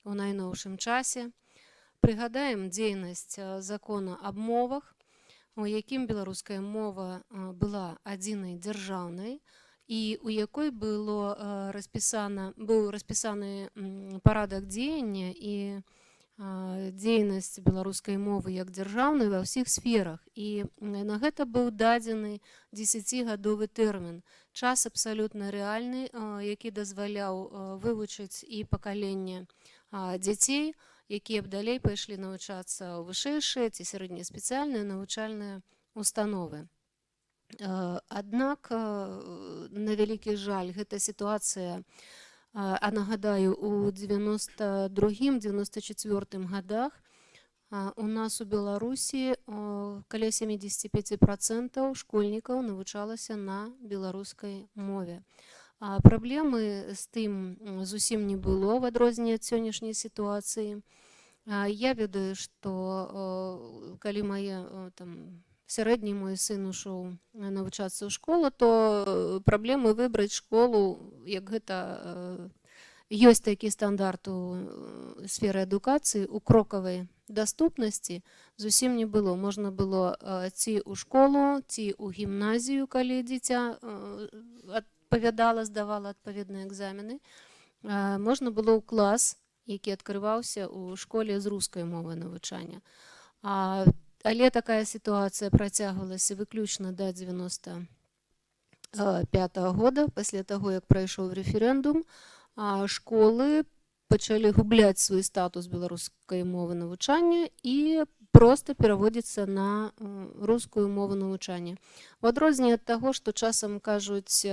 C: у найноўшым часе. Прыгадаем дзейнасць закона аб мовах, у якім беларуская мова была адзінай дзяржаўнай і у якой было распісана быў распісаны парадак дзеяння і дзейнасць беларускай мовы як дзяржаўнай ва ўсіх сферах. І на гэта быў дадзены 10гадовы тэрмін. Час абсалютна рэальны, які дазваляў вывучыць і пакаленне дзяцей, якія б далей пайшлі навучацца ў вышэйшыя ці сярэднія спецыяльныя навучальныя установы. Аднак, на вялікі жаль, гэта сітуацыя, а нагадаю, у 92, 94 годах у нас у Беларусі каля 75% школьнікаў навучалася на беларускай мове. А праблемы з тым зусім не было, в адрозненне ад сённяшняй сітуацыі. Я ведаю, што калі мае там сярэдні мой сын ушоў навучацца ў школу, то праблемы выбраць школу, як гэта ёсць такі стандарт у сферы адукацыі, у крокавай даступнасці, зусім не было. Можна было ці ў школу, ці ў гімназію, калі дзіця адпавядала, здавала адпаведныя экзамены. Можна было ў клас, які адкрываўся ў школе з рускай мовы навучання. Але такая сітуацыя працягвалася выключна да 95 года. Пасля таго, як прайшоў рэферэндум, школы пачалі губляць свой статус беларускай мовы навучання і проста пераводзіцца на рускую мову навучання. У адрозненне ад таго, што часам кажуць,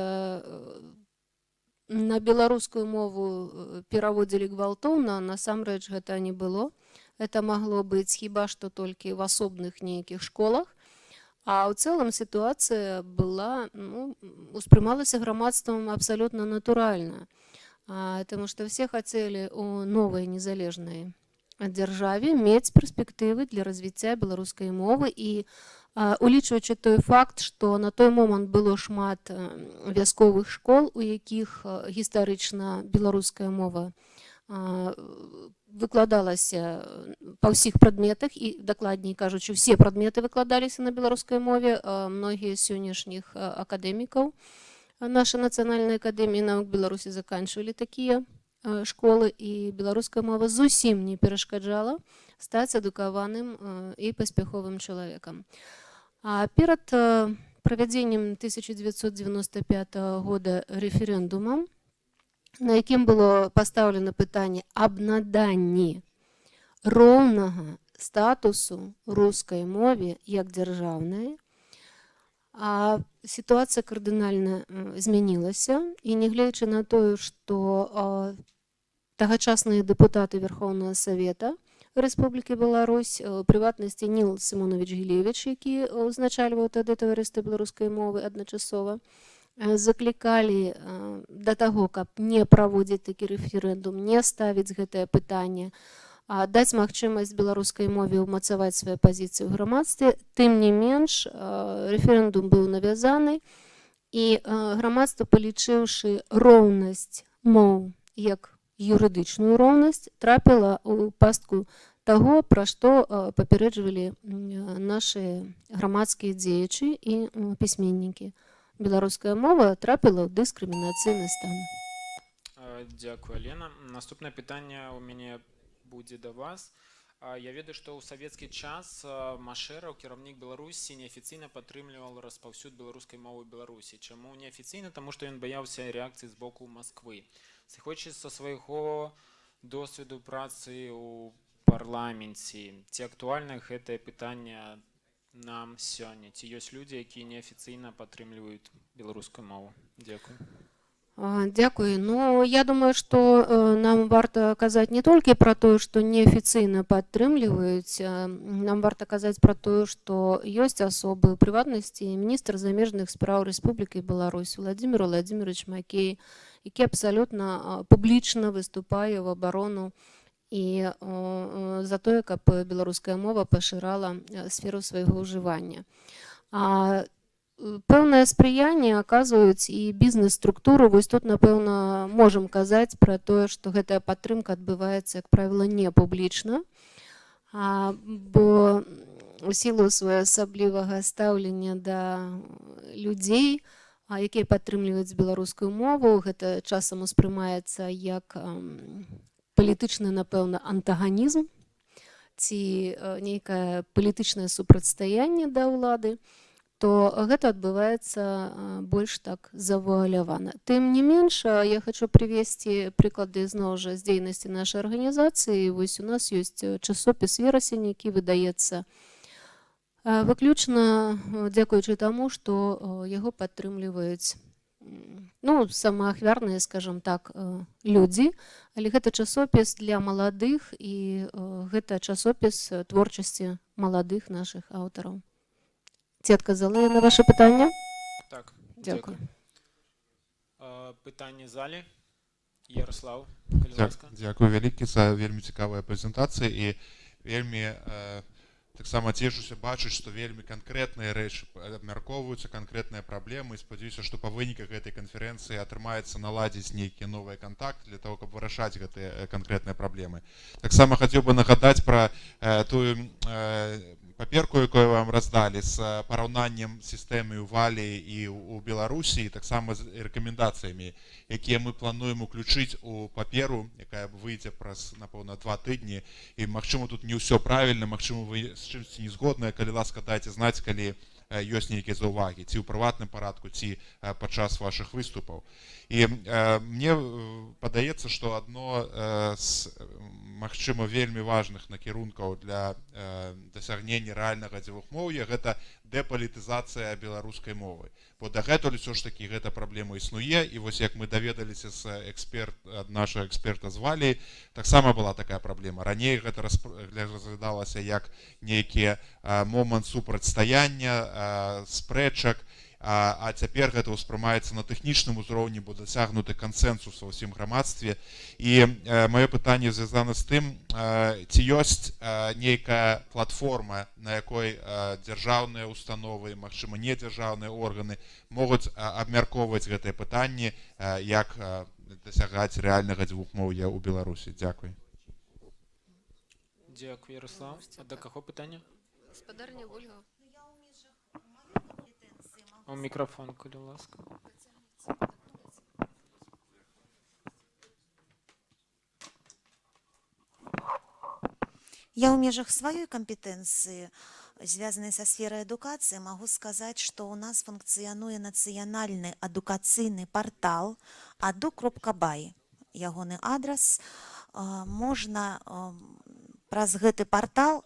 C: на беларускую мову пераводзілі гвалтоўна, насамрэч гэта не было. Это магло быць хіба што толькі в асобных нейкіх школах. А ў цэлым сітуацыя была, ну, успрымалася грамадствам абсалютна натуральна. Таму што все хацелі у новай незалежнай дзяржаве мець перспектывы для развіцця беларускай мовы і улічваючы той факт, што на той момант было шмат вясковых школ, у якіх гістарычна беларуская мова выкладалася па ўсіх прадметах, і, дакладней кажучы, усе прадметы выкладаліся на беларускай мове. Многія з сённяшніх акадэмікаў нашай Нацыянальнай акадэміі навук Беларусі заканчвалі такія школы, і беларуская мова зусім не перашкаджала стаць адукаваным і паспяховым чалавекам. А перад правядзеннем 1995 года рэферэндумам, на якім было пастаўлена пытанне аб наданні роўнага статусу рускай мове як дзяржаўнай, сітуацыя кардынальна змянілася, і нягледзячы на тое, што тагачасныя дэпутаты Верховного Совета Рэспублікі Беларусь, у прыватнасці Ніл Сымонавіч Гілевіч, які ўзначальваў тады Таварыства беларускай мовы адначасова, заклікалі да таго, каб не праводзіць такі рэферэндум, не ставіць гэтае пытанне, даць магчымасць беларускай мове ўмацаваць свае пазіцыі ў грамадстве. Тым не менш, рэферэндум быў навязаны, і грамадства, палічыўшы роўнасць моў як юрыдычную роўнасць, трапіла ў пастку таго, пра што папярэджвалі нашы грамадскія дзеячы і пісьменнікі. Беларуская мова трапіла ў дыскрымінацыйны стан.
A: Дзякую, Алена. Наступнае пытанне ў мяне будзе да вас. Я ведаю, што ў савецкі час Машэраў, кіраўнік Беларусі, неафіцыйна падтрымліваў распаўсюд беларускай мовы ў Беларусі. Чаму неафіцыйна? Таму што ён баяўся рэакцыі з боку Масквы. Сыходзячы са свайго досведу працы ў парламенце, ці актуальна гэтае пытанне нам сёння? Ці ёсць людзі, якія неафіцыйна падтрымліваюць беларускую мову? Дзякую.
C: Дзякуй. Ну, я думаю, што нам варта казаць не толькі пра тое, што неафіцыйна падтрымліваюць, нам варта казаць пра тое, што ёсць асобы, у прыватнасці міністр замежных спраў Рэспублікі Беларусь Владимир Владимирович Макей, які абсалютна публічна выступае ў абарону і за тое, каб беларуская мова пашырала сферу свайго ўжывання. Пэўнае спрыянне аказваюць і бізнес-структуры. Вось тут, напэўна, можам казаць пра тое, што гэтая падтрымка адбываецца, як правіла, не публічна, бо у сілу своеасаблівага стаўлення да людзей, якія падтрымліваюць беларускую мову, гэта часам успрымаецца як палітычны, напэўна, антаганізм ці нейкае палітычнае супрацьстаянне да ўлады, то гэта адбываецца больш так завуалявана. Тым не менш, я хочу прывесці прыклады зноў жа з дзейнасці нашай арганізацыі. Вось у нас ёсць часопіс «Верасень», які выдаецца выключна дзякуючы таму, што яго падтрымліваюць ну, самаахвярныя, скажем так, людзі, але гэта часопіс для маладых і гэта часопіс творчасці маладых нашых аўтараў. Ці адказала я на ваше пытанне?
A: Так.
C: Дзякую.
A: Пытанне залі. Ярослав, калі ласка.
F: Дзякуй вялікі за вельмі цікавая прэзентацыя, і вельмі таксама цешуся бачыць, што вельмі канкрэтныя рэчы абмяркоўваюцца, канкрэтныя праблемы, і спадзяюся, што па выніках гэтай канферэнцыі атрымаецца наладзіць нейкія новыя кантакты для того, каб вырашаць гэтыя канкрэтныя праблемы. Таксама хацеў бы нагадаць пра тую паперку, якую вам раздалі, з параўнаннем сістэмы ў Валіі і ў Беларусі, і таксама з рэкамендацыямі, якія мы плануем уключыць у паперу, якая выйдзе праз, напэўна, 2 тыдні. І, магчыма, тут не ўсё правільна, магчыма, вы з чымсьці не згодныя, калі ласка, дайце знаць, калі ёсць нейкія заўвагі, ці ў прыватным парадку, ці падчас вашых выступаў. І мне падаецца, што адно з, магчыма, вельмі важных накірункаў для дасягнення рэальнага дзвюхмоўя — гэта дэпалітызацыя беларускай мовы, бо дагэтуль усё ж такі гэта праблема існуе. І вось, як мы даведаліся з эксперт ад нашага эксперта з Валіі, таксама была такая праблема раней, гэта разглядалася як нейкі момант супрацьстаяння, спрэчак, а цяпер гэта ўспрымаецца на тэхнічным узроўні, бо дасягнуты кансэнсус ва ўсім грамадстве. І маё пытанне звязана з тым, ці ёсць нейкая платформа, на якой дзяржаўныя установы, магчыма, недзяржаўныя органы могуць абмяркоўваць гэтыя пытанні, як дасягаць рэальнага дзвюхмоўя ў Беларусі. Дзякуй.
A: Дзякуй, Ярослав. А да каго пытанне?
C: Спадарня Ольга.
A: У мікрафон, калі ласка.
B: Я ў межах сваёй кампетэнцыі, звязанай са сферай адукацыі, магу сказаць, што ў нас функцыянуе нацыянальны адукацыйны партал adu.by. Ягоны адрас. Можна праз гэты партал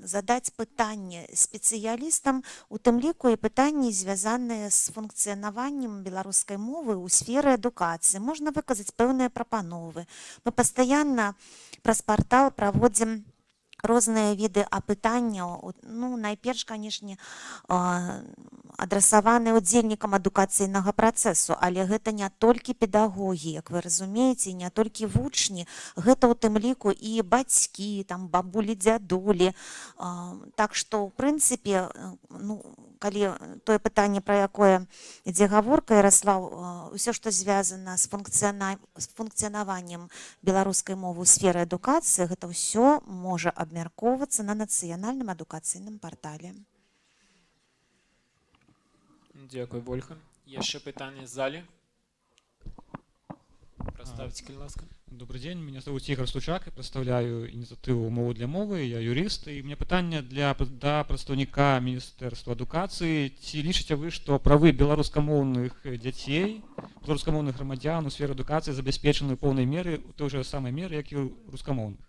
B: задаць пытанне спецыялістам, у тым ліку і пытанні, звязаныя з функцыянаваннем беларускай мовы ў сферы адукацыі. Можна выказаць пэўныя прапановы. Мы пастаянна праз партал праводзім розныя віды апытанняў, ну, найперш, канешне, адрасаваны удзельнікам адукацыйнага працэсу, але гэта не толькі педагогі, як вы разумееце, не толькі вучні, гэта ў тым ліку і бацькі, там, бабулі, дзядулі. Так што, ў прынцыпе, ну, калі тое пытанне, пра якое ідзе гаворка, Ярослаў, ўсё, што звязана з функцыянаваннем беларускай мовы ў сферы адукацыі, гэта ўсё можа абмяркоўвацца на нацыянальным адукацыйным партале.
A: Дзякуй, Вольга. Яшчэ пытанне з залі. Прадстаўце, калі ласка.
G: Добрый день, меня зовут Игорь Случак, я представляю ініцыятыву «Мову для мовы», я юрист, і у меня пытанне да прадстаўніка Міністэрства адукацыі. Ці лічыце вы, што правы беларускамоўных дзяцей, беларускамоўных грамадзян у сферы адукацыі забяспечаны ў поўнай меры, у той жа самай меры, як і ў рускамоўных?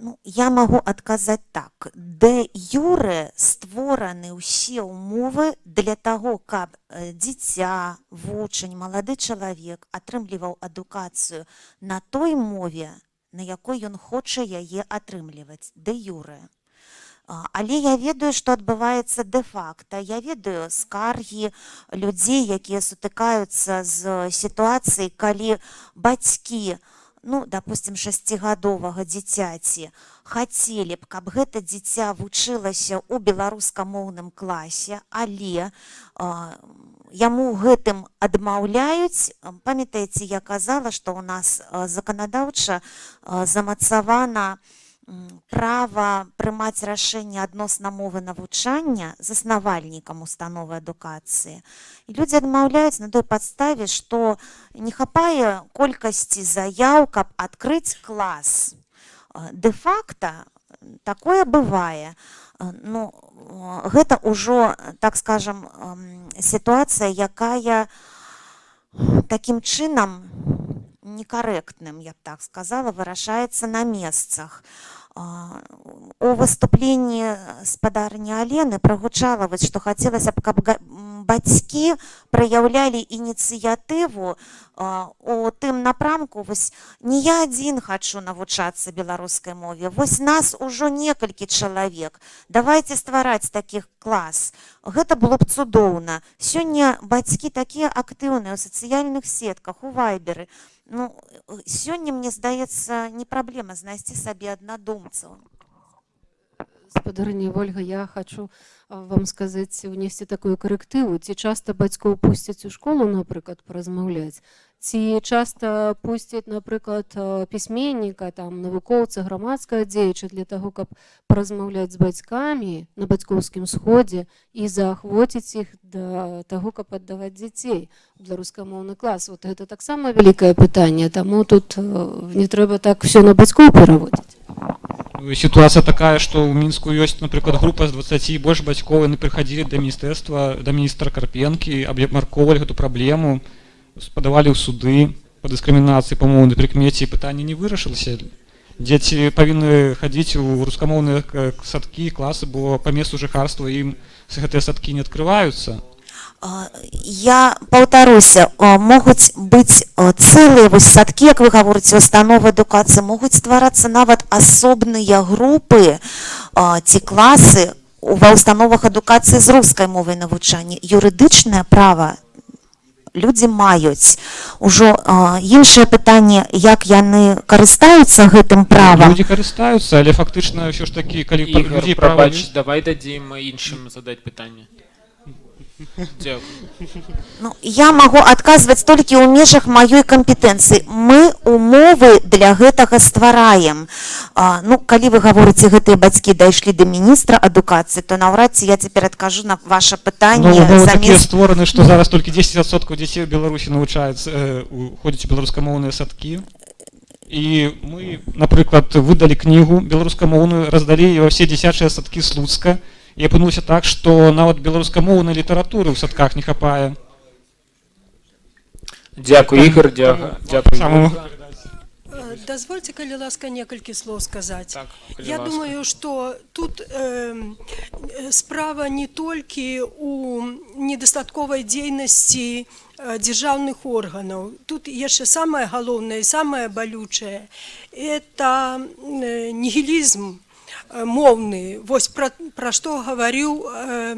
B: Ну, я магу адказаць так. Дэ-юрэ створаны ўсе ўмовы для таго, каб дзіця, вучань, малады чалавек атрымліваў адукацыю на той мове, на якой ён хоча яе атрымліваць, дэ-юрэ. Але я ведаю, што адбываецца дэ-факта. Я ведаю скаргі людзей, якія сутыкаюцца з сітуацыяй, калі бацькі, ну, допустим, шасцігадовага дзіцяці хацелі б, каб гэта дзіця вучылася ў беларускамоўным класе, але яму гэтым адмаўляюць. Памятаеце, я казала, што ў нас заканадаўча замацавана права прымаць рашэнне адносна мовы навучання заснавальнікам установы адукацыі. І людзі адмаўляюць на той падставе, што не хапае колькасці заяў, каб адкрыць клас. Дэ-факта такое бывае. Ну, гэта ўжо, так скажам, сітуацыя, якая такім чынам некарэктным, я б так сказала, вырашаецца на месцах. У выступленні спадарні Алены прагучала, вось, што хацелася б, каб бацькі праяўлялі ініцыятыву у тым напрамку: вось не я адзін хачу навучацца беларускай мове, вось нас ужо некалькі чалавек, давайте ствараць такіх клас. Гэта было б цудоўна. Сёння бацькі такія актыўныя ў сацыяльных сетках, у вайберы. Ну, сёння, мне здаецца, не праблема знайсці сабе аднадумцаў.
C: Спадарыня Вольга, я хачу вам сказаць, унесці такую карэктыву. Ці часта бацькоў пусцяць у школу, напрыклад, паразмаўляць? Ці часта пусцяць, напрыклад, пісьменніка, там, навукоўца, грамадскага дзеяча для таго, каб паразмаўляць з бацькамі на бацькоўскім сходзе і заахвоціць іх да таго, каб аддаваць дзяцей у беларускамоўны клас? Вот гэта таксама вялікае пытанне, таму тут не трэба так всё на бацькоў пераводзіць.
G: Сітуацыя такая, што ў Мінску ёсць, напрыклад, група з 20 і больш бацькоў, яны прыхадзілі да міністэрства, да міністра Карпенкі, абмяркоўвалі гэту праблему, падавалі ў суды па дыскрымінацыі па моўнай прыкмеце, і пытанне не вырашылася. Дзеці павінны хадзіць у рускамоўныя садкі, класы, бо па месту жыхарства ім гэтыя садкі не адкрываюцца.
B: Я паўтаруся, могуць быць цэлыя вось садкі, як вы гаворыце, установы адукацыі, могуць стварацца нават асобныя групы ці класы ва установах адукацыі з рускай мовай навучання. Юрыдычнае права людзі маюць. Ужо іншае пытанне, як яны карыстаюцца гэтым правам.
G: Людзі карыстаюцца, але фактычна ўсё ж такі, калі
A: Ігор,
G: людзей права
A: прабач,
G: ёсць-
A: давай дадзім іншым задаць пытанне. Дзякую.
B: Ну, я магу адказваць толькі ў межах маёй кампетэнцыі. Мы умовы для гэтага ствараем. Ну, калі вы гаворыце, гэтыя бацькі дайшлі да міністра адукацыі, то наўрад ці я цяпер адкажу на ваше пытанне
G: Ну, умовы такія
B: замест.
G: створаны, што зараз толькі 10% дзяцей у Беларусі навучаюцца, ходзяць у беларускамоўныя садкі. І мы, напрыклад, выдалі кнігу беларускамоўную, раздалі яе ва ўсе дзіцячыя садкі Слуцка. І апынулася так, што нават беларускамоўнай літаратуры ў садках не хапае.
A: Дзякуй, Ігор, дзякуй. Дзякуй.
G: Самому.
A: Ольга.
D: Дазвольце, калі ласка, некалькі слоў сказаць.
A: Так, калі
D: Я
A: ласка.
D: думаю, што тут справа не толькі у недастатковай дзейнасці дзяржаўных органаў. Тут яшчэ самае галоўнае і самае балючае — это нігілізм моўны. Вось пра што гаварыў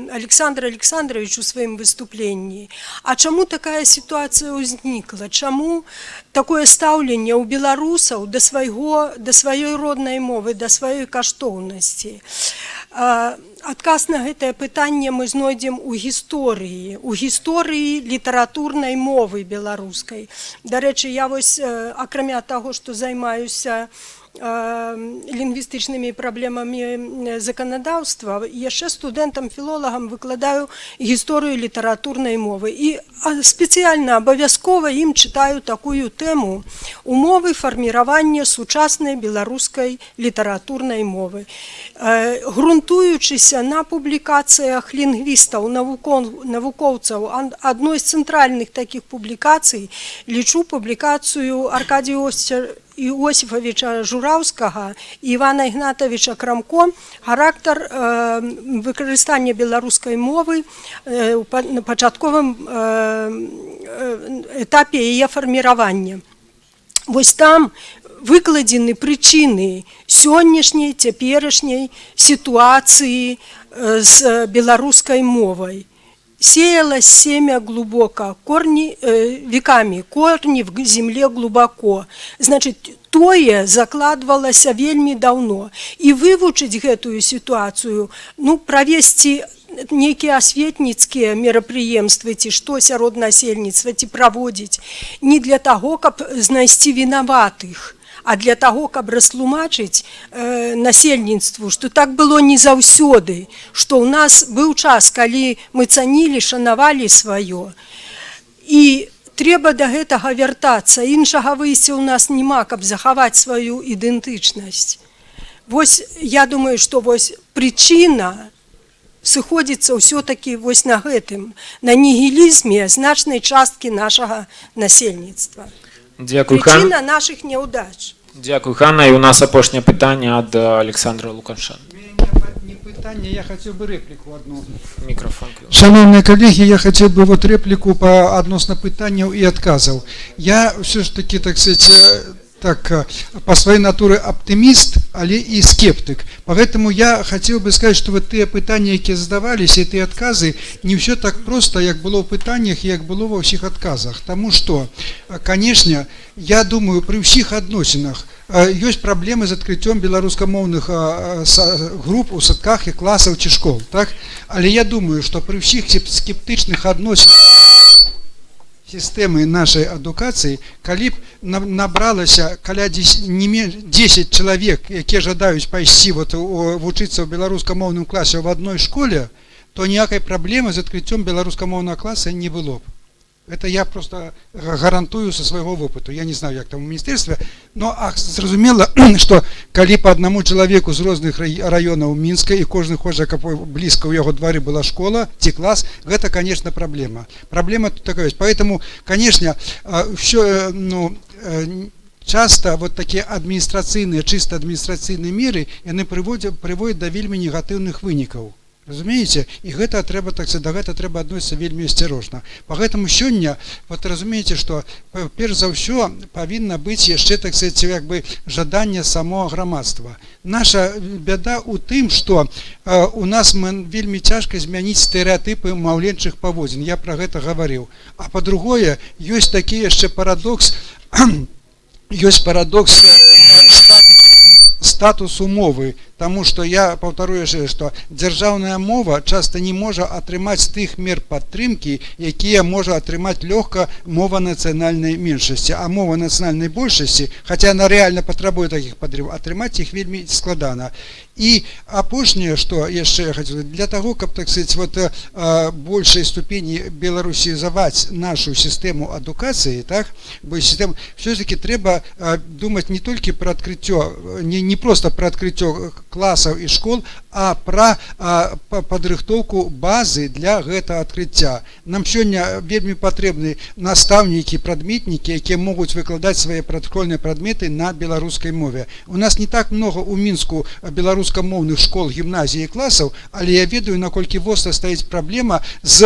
D: Александр Александрович у сваім выступленні. А чаму такая сітуацыя ўзнікла? Чаму такое стаўленне ў беларусаў да сваёй роднай мовы, да сваёй каштоўнасці? Адказ на гэтае пытанне мы знойдзем у гісторыі літаратурнай мовы беларускай. Дарэчы, я вось, акрамя таго, што займаюся лінгвістычнымі праблемамі заканадаўства, яшчэ студэнтам-філолагам выкладаю гісторыю літаратурнай мовы. І спецыяльна абавязкова ім чытаю такую тэму: умовы фарміравання сучаснай беларускай літаратурнай мовы. Грунтуючыся Базуючыся на публікацыях лінгвістаў, навукоўцаў, адной з цэнтральных такіх публікацый лічу публікацыю Аркадія Іосифавіча Жураўскага і Івана Ігнатавіча Крамко «Характар выкарыстання беларускай мовы на пачатковым этапе яе фарміравання». Вось там выкладзены прычыны сённяшняй, цяперашняй сітуацыі з беларускай мовай. Сеялось семя глубоко, корни веками, корни в земле глубоко. Значит, тое закладвалася вельмі даўно. І вывучыць гэтую сітуацыю, ну, правесці нейкія асветніцкія мерапрыемствы ці што сярод насельніцтва ці праводзіць не для таго, каб знайсці вінаватых, а для таго, каб растлумачыць насельніцтву, што так было не заўсёды, што ў нас быў час, калі мы цанілі, шанавалі сваё. І трэба да гэтага вяртацца. Іншага выйсця ў нас няма, каб захаваць сваю ідэнтычнасць. Вось я думаю, што вось прычына сыходзіцца ўсё-такі вось на гэтым, на нігілізме значнай часткі нашага насельніцтва.
A: Дзякуй, Хан.
D: Прычына нашых няўдач.
A: Дзякуй, Ханна. І у нас апошняе пытанне ад Аляксандра Лукашэнкі.
H: Не пытанне, я хотел бы реплику одну.
A: Мікрафон.
H: Шаноўныя калегі, я хотел бы вот реплику па адносна пытанняў і адказаў. Я все ж таки, так сказать, так, по своей натуре оптимист, але і скептык. Поэтому я хотел бы сказать, что вот тыя пытанні, якія задаваліся, і тыя адказы, не ўсё так просто, як было ў пытаннях, як было ва ўсіх адказах. Таму что, конечно, я думаю, пры ўсіх адносінах ёсць праблемы з адкрыццём беларускамоўных груп у садках і класаў ці школ, так? Але я думаю, что пры ўсіх скептычных адносінах сістэмы нашай адукацыі, калі б набралася каля не 10 чалавек, якія жадаюць пайсці вот, вучыцца ў беларускамоўным класе ў адной школе, то ніякай праблемы з адкрыццём беларускамоўнага класа не было б. Это я просто гарантую со свайго вопыту. Я не знаю, як там у міністэрстве, но зразумела, что калі по аднаму чалавеку з розных раёнаў Мінска і кожны хоча, каб блізка ў яго двары была школа ці клас, гэта, конечно, праблема. Праблема тут такая есть. Поэтому, конечно, все, ну, часто вот такія адміністрацыйныя, чыста адміністрацыйныя меры, яны прыводзяць да вельмі негатыўных вынікаў. Разумееце? І гэта трэба, так сказать, да гэта трэба адносіцца вельмі асцярожна. Поэтому сёння, вот разумееце, што перш за ўсё павінна быць яшчэ, так сказать, як бы жаданне самого грамадства. Наша бяда ў тым, што у нас мы вельмі цяжка змяніць стэрэатыпы маўленчых паводзін. Я пра гэта гаварыў. А па-другое, ёсць такі яшчэ парадокс, ёсць парадокс статусу мовы, таму што я паўтару яшчэ, што дзяржаўная мова часта не можа атрымаць тых мер падтрымкі, якія можа атрымаць лёгка мова нацыянальнай меншасці, а мова нацыянальнай большасці, хаця она рэальна патрабуе такіх падтрым, атрымаць іх вельмі складана. І апошняе, што яшчэ я хацеў, для таго, каб, так сказать, вот, большай ступені беларусізаваць нашу сістэму адукацыі, так, бо сістэм все-таки трэба думаць не толькі пра адкрыццё, не просто пра адкрыццё класаў і школ, а пра падрыхтоўку базы для гэтага адкрыцця. Нам сёння вельмі патрэбны настаўнікі, прадметнікі, якія могуць выкладаць свае школьныя прадметы на беларускай мове. У нас не так много у Мінску беларускамоўных школ, гімназій і класаў, але я ведаю, наколькі востра стаіць праблема з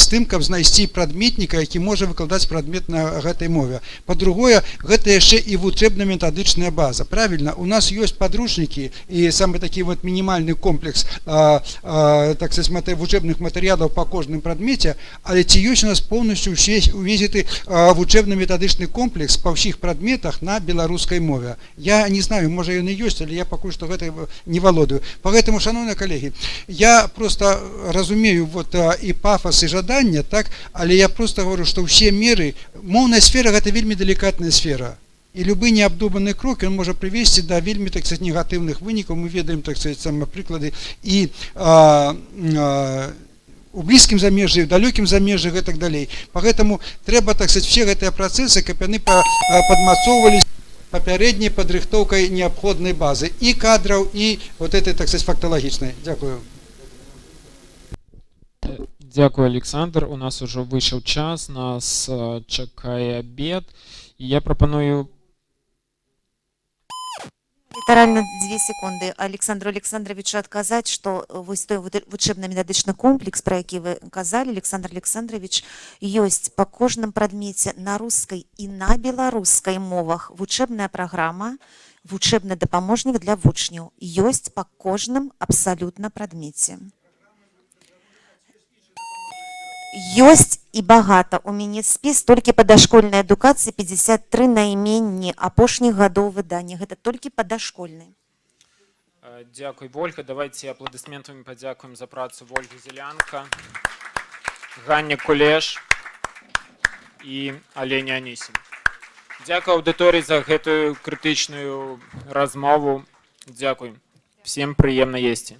H: тым, каб знайсці прадметніка, які можа выкладаць прадмет на гэтай мове. Па-другое, гэта яшчэ і вучэбна-метадычная база. Правильно, у нас ёсць падручнікі і самы такі вот мінімальны комплекс, так сказать, вучэбных матэрыялаў па кожным прадмеце, але ці ёсць у нас полностью увесь гэты вучэбна-метадычны комплекс па ўсіх прадметах на беларускай мове? Я не знаю, можа, ён і ёсць, але я пакуль што гэта не валодаю. Поэтому, шаноўныя калегі, я просто разумею вот і пафас, і жаданне, так, але я просто говорю, што ўсе меры, моўная сфера — гэта вельмі далікатная сфера. І любы неабдуманы крок, ён можа прывесці да вельмі, так сказать, негатыўных вынікаў. Мы ведаем, так сказать, сама прыклады і у блізкім замежжы, у далёкім замежжы і так далей. Поэтому трэба, так сказать, все гэтыя працэсы, каб яны падмацоўвались папярэдняй падрыхтоўкай неабходнай базы і кадраў, і вот этой, так сказать, факталагічнай. Дзякую.
A: Дзякуй, Александр. У нас ужо выйшаў час, нас чакае абед. І я прапаную
B: Літаральна 2 секунды Александру Александровичу адказаць, што вось той вучэбна-метадычны комплекс, пра які вы казалі, Александр Александрович, ёсць па кожным прадмеце на рускай і на беларускай мовах вучэбная праграма, вучэбны дапаможнік для вучняў ёсць па кожным абсалютна прадмеце. Ёсць і багата. У мяне спіс толькі па дашкольнай адукацыі, 53 найменні апошніх гадоў выдання. Гэта толькі па дашкольнай.
A: Дзякуй, Вольга. Давайте апладысментамі падзякуем за працу Вольгу Зелянка, Ганне Кулеш і Алене Анісім. Дзякую аўдыторыі за гэтую крытычную размову. Дзякуй. Всем прыемна есці.